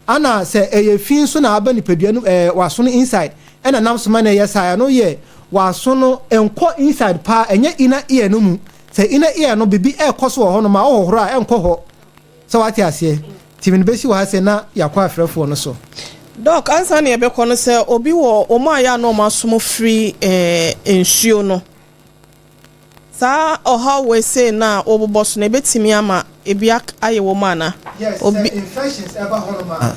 Ana sɛ ɛyɛ fi nso na aba nipadua no ɛɛ w'aso no inside ɛna nam so ma na ɛyɛ saa ɛno yɛ w'aso no ɛnkɔ inside paa ɛnyɛ inner ear no mu sɛ inner ear no bibi ɛɛkɔ so wɔ hɔ nom a wohohoro a ɛnkɔ hɔ sɛ wate aseɛ nti mede bɛsi wɔ ha sei na yɛakɔ afrɛfoɔ no so. Doc ansa na yɛbɛkɔ no sɛ obi wɔ wɔn a yɛ a na wɔn asom firi ɛɛ nsuo no. Saa ɔhaw wei sei no a wobobɔ so no, ebetumi ama ebi ayɛ wɔ mu ana? Yes, sɛ infections ɛba hɔnom a,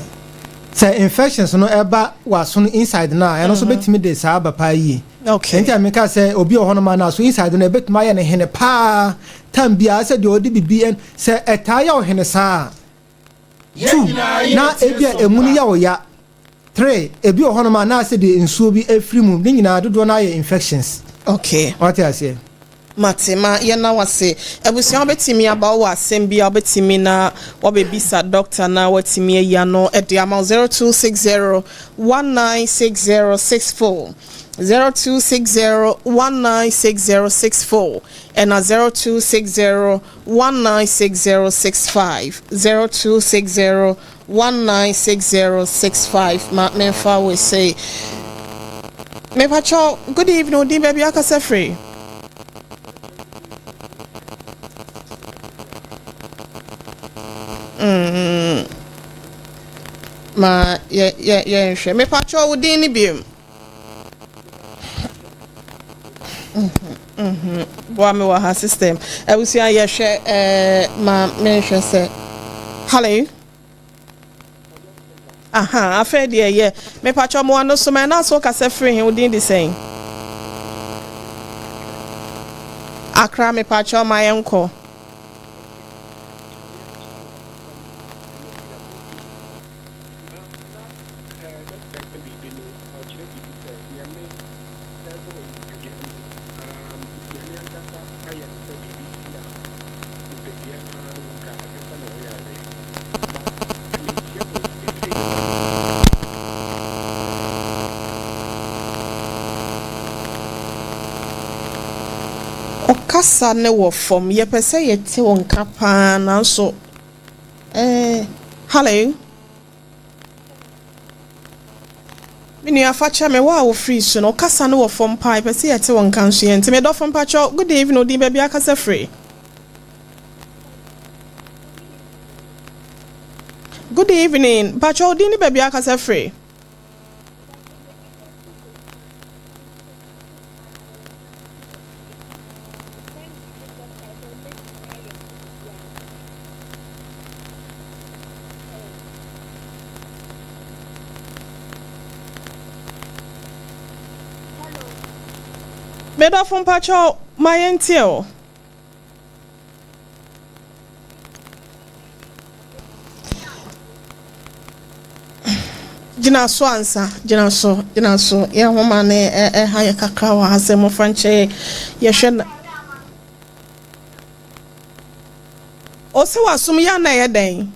sɛ infections no ɛba w'aso no inside no a, ɛno nso betumi de saa aba paa yie. Okay. Nti a meka sɛ obi wɔ hɔnom a n'aso inside no ebetumi ayɛ no hene paa time biara sɛ deɛ ɔde bibi ɛn sɛ ɛtaa yɛ ɔhene saa a, two na ebi a emu no yɛ ɔya. 3, Ebi wɔ hɔnom a na asɛ deɛ nsuo bi afiri mu, ne nyinaa dodoɔ no ara yɛ infections. Okay. Wate aseɛ? Mate, ma yɛnna wo ase. Abusua wobɛtumi aba wowɔ asɛm bi a wobɛtumi na wabɛbisa doctor na watumi ayi ano de ama wo 0260 196064 0260 196064 ɛna 0260 196065 0260 196065 ma menfa wei sei. Mepakyɛw, good evening, wo din baabi akasa firi? Mm, ma yɛ yɛ yɛnhwɛ. Mepakyɛw wo din ne biom. Boa me wɔ ha system. Abusua yɛhwɛ ɛɛ ma menhwɛ sɛ. Hello. Aha, afei deɛ yɛ. Mepakyɛ mo ano so ma ɛna so kasa firi he wo din de sɛn? Akra mepakyɛ ma yɛnkɔ. Ɔkasa no wɔ fam. Yɛpɛ sɛ yɛte wo nka paa nanso eh, hello. Me nua fa kyɛ me, wo a wofiri su no, wo kasa no wɔ fam paa, yɛpɛ sɛ yɛte wo nka nso yɛnte. Me dɔfo mpakyɛw, good evening, wo din baabi akasa firi? Good evening, mpakyɛw wo din ne baabi akasa firi? Medɔfo mpakyɛw ma yɛntie o. Gyina so ansa, gyina so, gyina so. Yɛn nhoma no ɛha yɛ kakra wɔ ha sɛ mmɔfra nkyɛ yɛhwɛ na. Ɔsɛ w'asom yɛ a na ɛyɛ dɛn?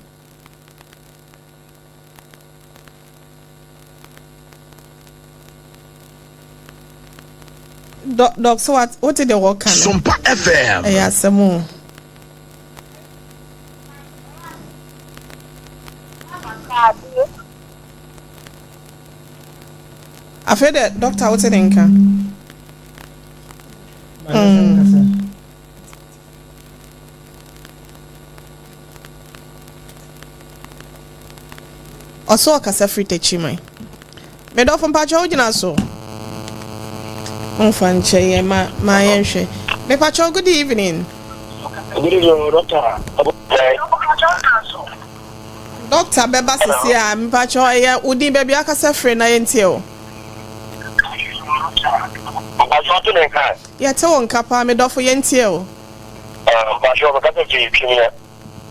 Dɔ dɔk sɛ wat wote deɛ wɔka no. Sompa FM. Ɛyɛ asɛm o. Afei dɛ dɔkta wote ne nka. Mm. Ɔsɛ ɔkasa firi Techiman. Me dɔfo mpakyɛ wo gyina so. Momfa nkyɛ yɛ ma ma yɛnhwɛ. Me pakyɛ good evening. Good evening, doctor. Doctor bɛba sisi a mpakyɛ ɛyɛ wo din baabi akasa firi na yɛntie o. Mpakyɛ ɔte ne nka. Yɛte wo nka paa me dɔfo yɛntie o. Ah, mpakyɛ mekasa firi Twumia.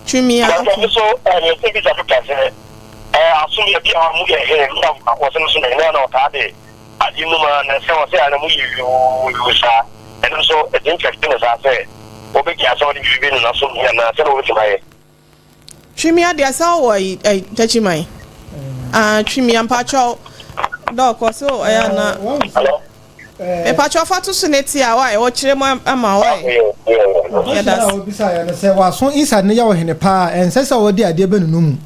Twumia, okay. okay. so eh, me sɛ bisa doctor sɛ eh, asom yɛ bi a mu yɛ he na wɔsɛ no so na ɛnɛ na ɔtaa de Ade num a na sɛ wɔsɛ a na mu yɛ yuu saa. Ɛno nso ɛtumi kyɛke no saa sɛ wɔbɛgyaa sɛ wɔde biribi bɛnu n'asom bi anaa sɛdeɛ wɔbɛtumi ayɛ. Twimia deɛ sɛ wowɔ ayi ayi takyiman ah twimia mpakyɛw dɔk ɔsɛ ɔyɛ ana Hello? mepakyɛw fa to so ne ti a wa ɔkyerɛ mu ama wa yɛda Question a obisa yɛ no sɛ waso inside no yɛ ɔhene paa ɛnsɛ sɛ wɔde adeɛ bɛnunu mu.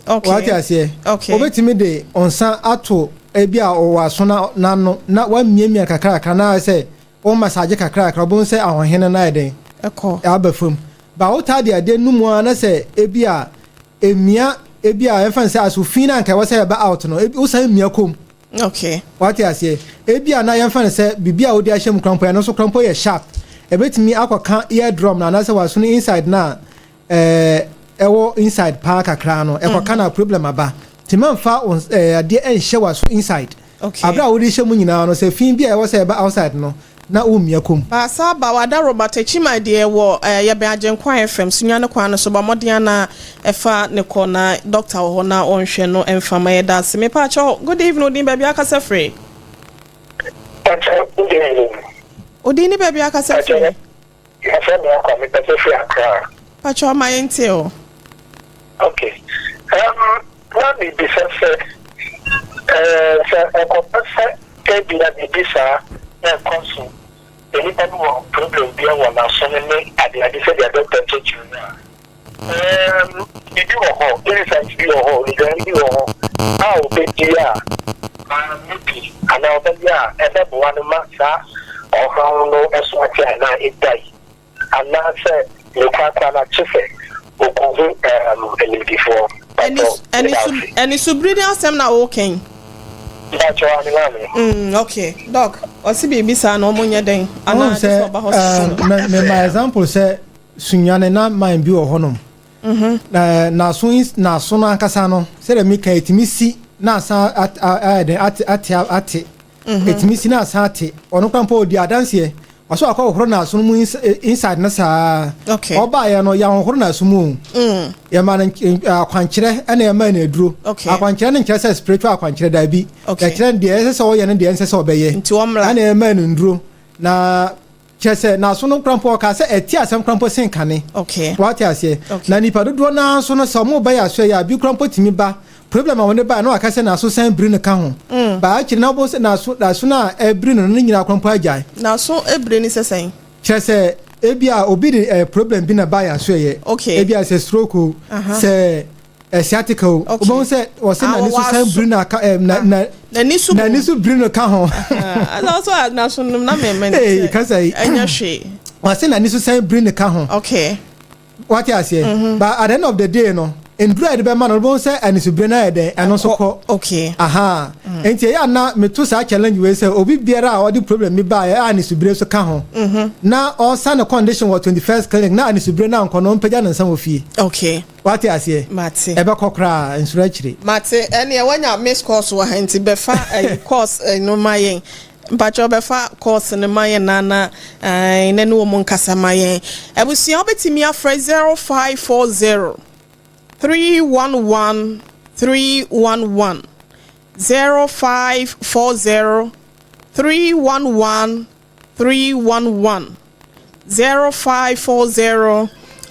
Okay. Wate aseɛ? Okay. Wobɛtumi de ɔnsa ato ebi a ɔwɔ aso n'ano na wamiamia kakrakra na ayɛ sɛ wo massage kakrakra, wobɛhu sɛ ahoɔhene no ayɛ dɛn? Ɛkɔ. Aba fam. Ba wotaa de adeɛ no mu ara na sɛ ebi a emia ebi a ɛmfa no sɛ aso fi no anka ɛwɔ sɛ ɛba out no, ebi wosan mia kɔ mu. Okay. Wate aseɛ? Ebi a na yɛmfa no sɛ biribi a wode ahyɛ mu koraa mpo, ɛno nso koraa mpo yɛ sharp. Ɛbɛtumi akɔka ear drum no anaasɛ w'aso no inside no a ɛɛ ɛwɔ inside paa kakra no, ɛkɔka no a problem aba. Nti mɛmfa wo ɛɛ adeɛ ɛnhyɛ w'aso inside. Okay. Abere a wode hyɛ mu nyinaa no, sɛ fi bi a ɛwɔ sɛ ɛba outside no, na womia kɔ mu. Baasa aba wada Robert Akyima deɛ wɔ eh, yɛbɛn Agyenkwa FM Sunyani kwan no so bɔ mmɔden a na ɛfa ne kɔ na doctor wɔ hɔ na ɔnhwɛ no mfa ma yɛda ase mepaakyɛw good evening odin baabi akasa firi. Pakyɛ good evening. Odin ne baabi akasa firi. Yɛfrɛ me Akwa, mekasa firi Accra. Pakyɛ ma yɛntie o. Ok, um, na mebisa sɛ, eh, sɛ ɛkɔba sɛ ebia biribi saa na ɛkɔ so, nnipa bi wɔ problem bi wɔ n'aso no ne adeade sɛdeɛ dɔkta kyerɛkyerɛ mu a, um, biribi wɔ hɔ, insight bi wɔ hɔ, aduane bi wɔ hɔ a ɔbɛdi a, maybe, anaa ɔbɛyɛ a ɛbɛboa no ma saa ɔhaw no so ate anaa ɛgyae. Anaasɛ ne korakora no kye sɛ okohu animdefoɔ. Mpakyɛw, meda ase. Anisobiri ne asɛm na woka yi. Mpakyɛw, ane maame. Mm, ok. Doc, ɔse biribi saa no ɔmo nyɛ dɛn? Anaa Wohu gye sɛ sɛ, ɔba hospital? me ma example sɛ Sunyani na mine bi wɔ hɔnom. Na n'aso n'aso no ankasa no, sɛdeɛ meka ɛtumi si na asan ayɛ dɛn ate ate ate. Ɛtumi si na asan ate. Ɔno koraa mpo ɔdi adanseɛ. Ɔsɛ wakɔ hohoro n'aso no mu inside no saa. Okay. Ɔbaeɛ no yɛahohoro n'aso mu o. Yɛma no akwankyerɛ ɛna yɛma no aduro. Okay. Akwankyerɛ no nkyerɛ sɛ spiritual akwankyerɛ daabi. Okay. Yɛkyerɛ no deɛ ɛsɛ sɛ ɔyɛ no deɛ ɛnsɛ sɛ ɔbɛyɛ. Nti ɔmmra. Ɛna yɛma no nduro. Na kyerɛ sɛ n'aso no koraa mpo ɔkaa sɛ ɛte asɛm koraa mpo sen kane. Okay. Wate aseɛ? Okay. Na nipa dodoɔ no ara nso no sɛ wɔn ba yɛ aso yɛ a bi koraa mpo tumi ba problem a wɔde ba na waka sɛ n'aso san biri no ka ho. Ba akyiri na wɔbɔ sɛ n'aso n'aso no a ɛbiri no no ne nyinaa koraa mpo agyae. N'aso ebiri ne sɛ sɛn? Kyerɛ sɛ ebi a obi de problem bi na ba yɛ aso yɛ. Okay. Ebi a sɛ stroke o, sɛ sciatica o. Okay. Wobɛhu sɛ wɔsɛ Ah, n'ani so wɔwɔ san aso. biri no aka na na N'ani so n'ani so biri no ka ho. Ɛna ɔsɔ a n'aso no na mɛmɛ ne Ee, sɛ kasa yi. ɛnyɛ hwee. Wɔsɛ n'ani so san biri no ka ho. Okay. Wate aseɛ? But at the end of the day no, nduru a yɛde bɛma no, wobɛhu sɛ anisobire no ayɛ dɛn, ɛno nso kɔ. Okay. Aha. Nti ɛyɛ a na meto saa challenge wei sɛ obi biara a ɔde problem bi baeɛ a anisobire nso ka ho, na ɔsa ne condition wɔ 21st clinic na anisobire no ankɔ no, ɔmpagya ne nsa wɔ fie. Okay. Wate aseɛ? Mate. Ɛbɛkɔ koraa, nsuro akyire. Mate, ɛneɛ wanya miss course wɔ ha nti bɛfa ɛyi course no ma yɛn. Mpakyɛw bɛfa course no ma yɛn na na ɛɛ na ne wɔn nkasa ma yɛn. Abusua wobɛtumi afrɛ 0540 311 311 0540 311 311 0540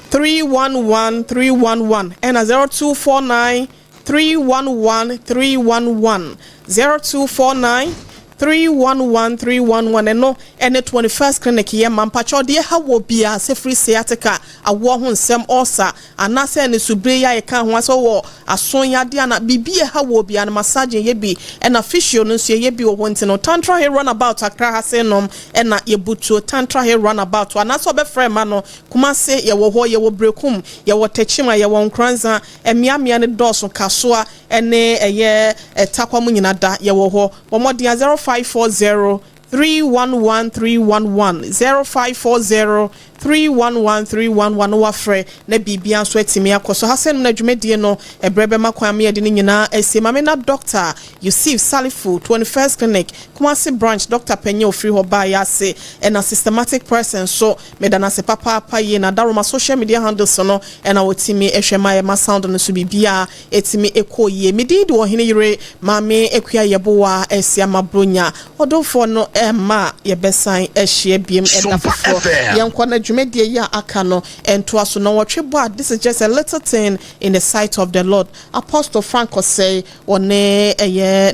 311 311 ɛna 0249 311 311 0249 311 311 ɛno ɛne 21st clinic yɛ ma mpakyɛw deɛ ha wɔ biara sɛ firi sciatica awoɔ ho nsɛm ɔsa anaasɛ ne subire yɛ a yɛka ho asɛ wɔ aso yadeɛ ana biribi ɛha wɔ biara no massage yɛ bi ɛna physio no nso yɛyɛ bi wɔ hɔ nti no Tantra Hill runabout Accra ha se nom ɛna yɛbutuo Tantra Hill runabout anaasɛ ɔbɛfrɛ ma no Kumase yɛwɔ hɔ yɛwɔ Berekum yɛwɔ Techiman yɛwɔ Nkoranza mmeammea no dɔɔso Kasoa ɛne ɛyɛ Tarkwa mu nyina da yɛwɔ hɔ bɔ mmɔden a 0540 311 311 0540 311 311 na wafrɛ na biribia nso atumi akɔ so. Ha sɛ no na dwumadie no ɛberɛ bɛma kwan ma yɛde no nyinaa asie. Mame na Dr Yusuf Salifu, 21st Clinic, Kumasi branch, Dr panyin ofiri hɔ baa yɛ ase, ɛna systematic person so meda no ase papaapa yie. Na daroma social media handles no ɛna wɔtumi ɛhwɛ ma yɛma sound no so biribiaa ɛtumi ɛkɔ yie. Medin de Ɔhene Yere Maame Akua Yɛboa Asi ama Bronya ɔdomfoɔ no ɛma yɛbɛsan ahyia biem ɛda foforɔ. Yɛnkɔ na dwumadie yi a aka no ɛntoa so na wɔtwe bɔ a. This is just a little thing in the sight of the Lord. Apostle Frank Osei, wɔne ɛyɛ.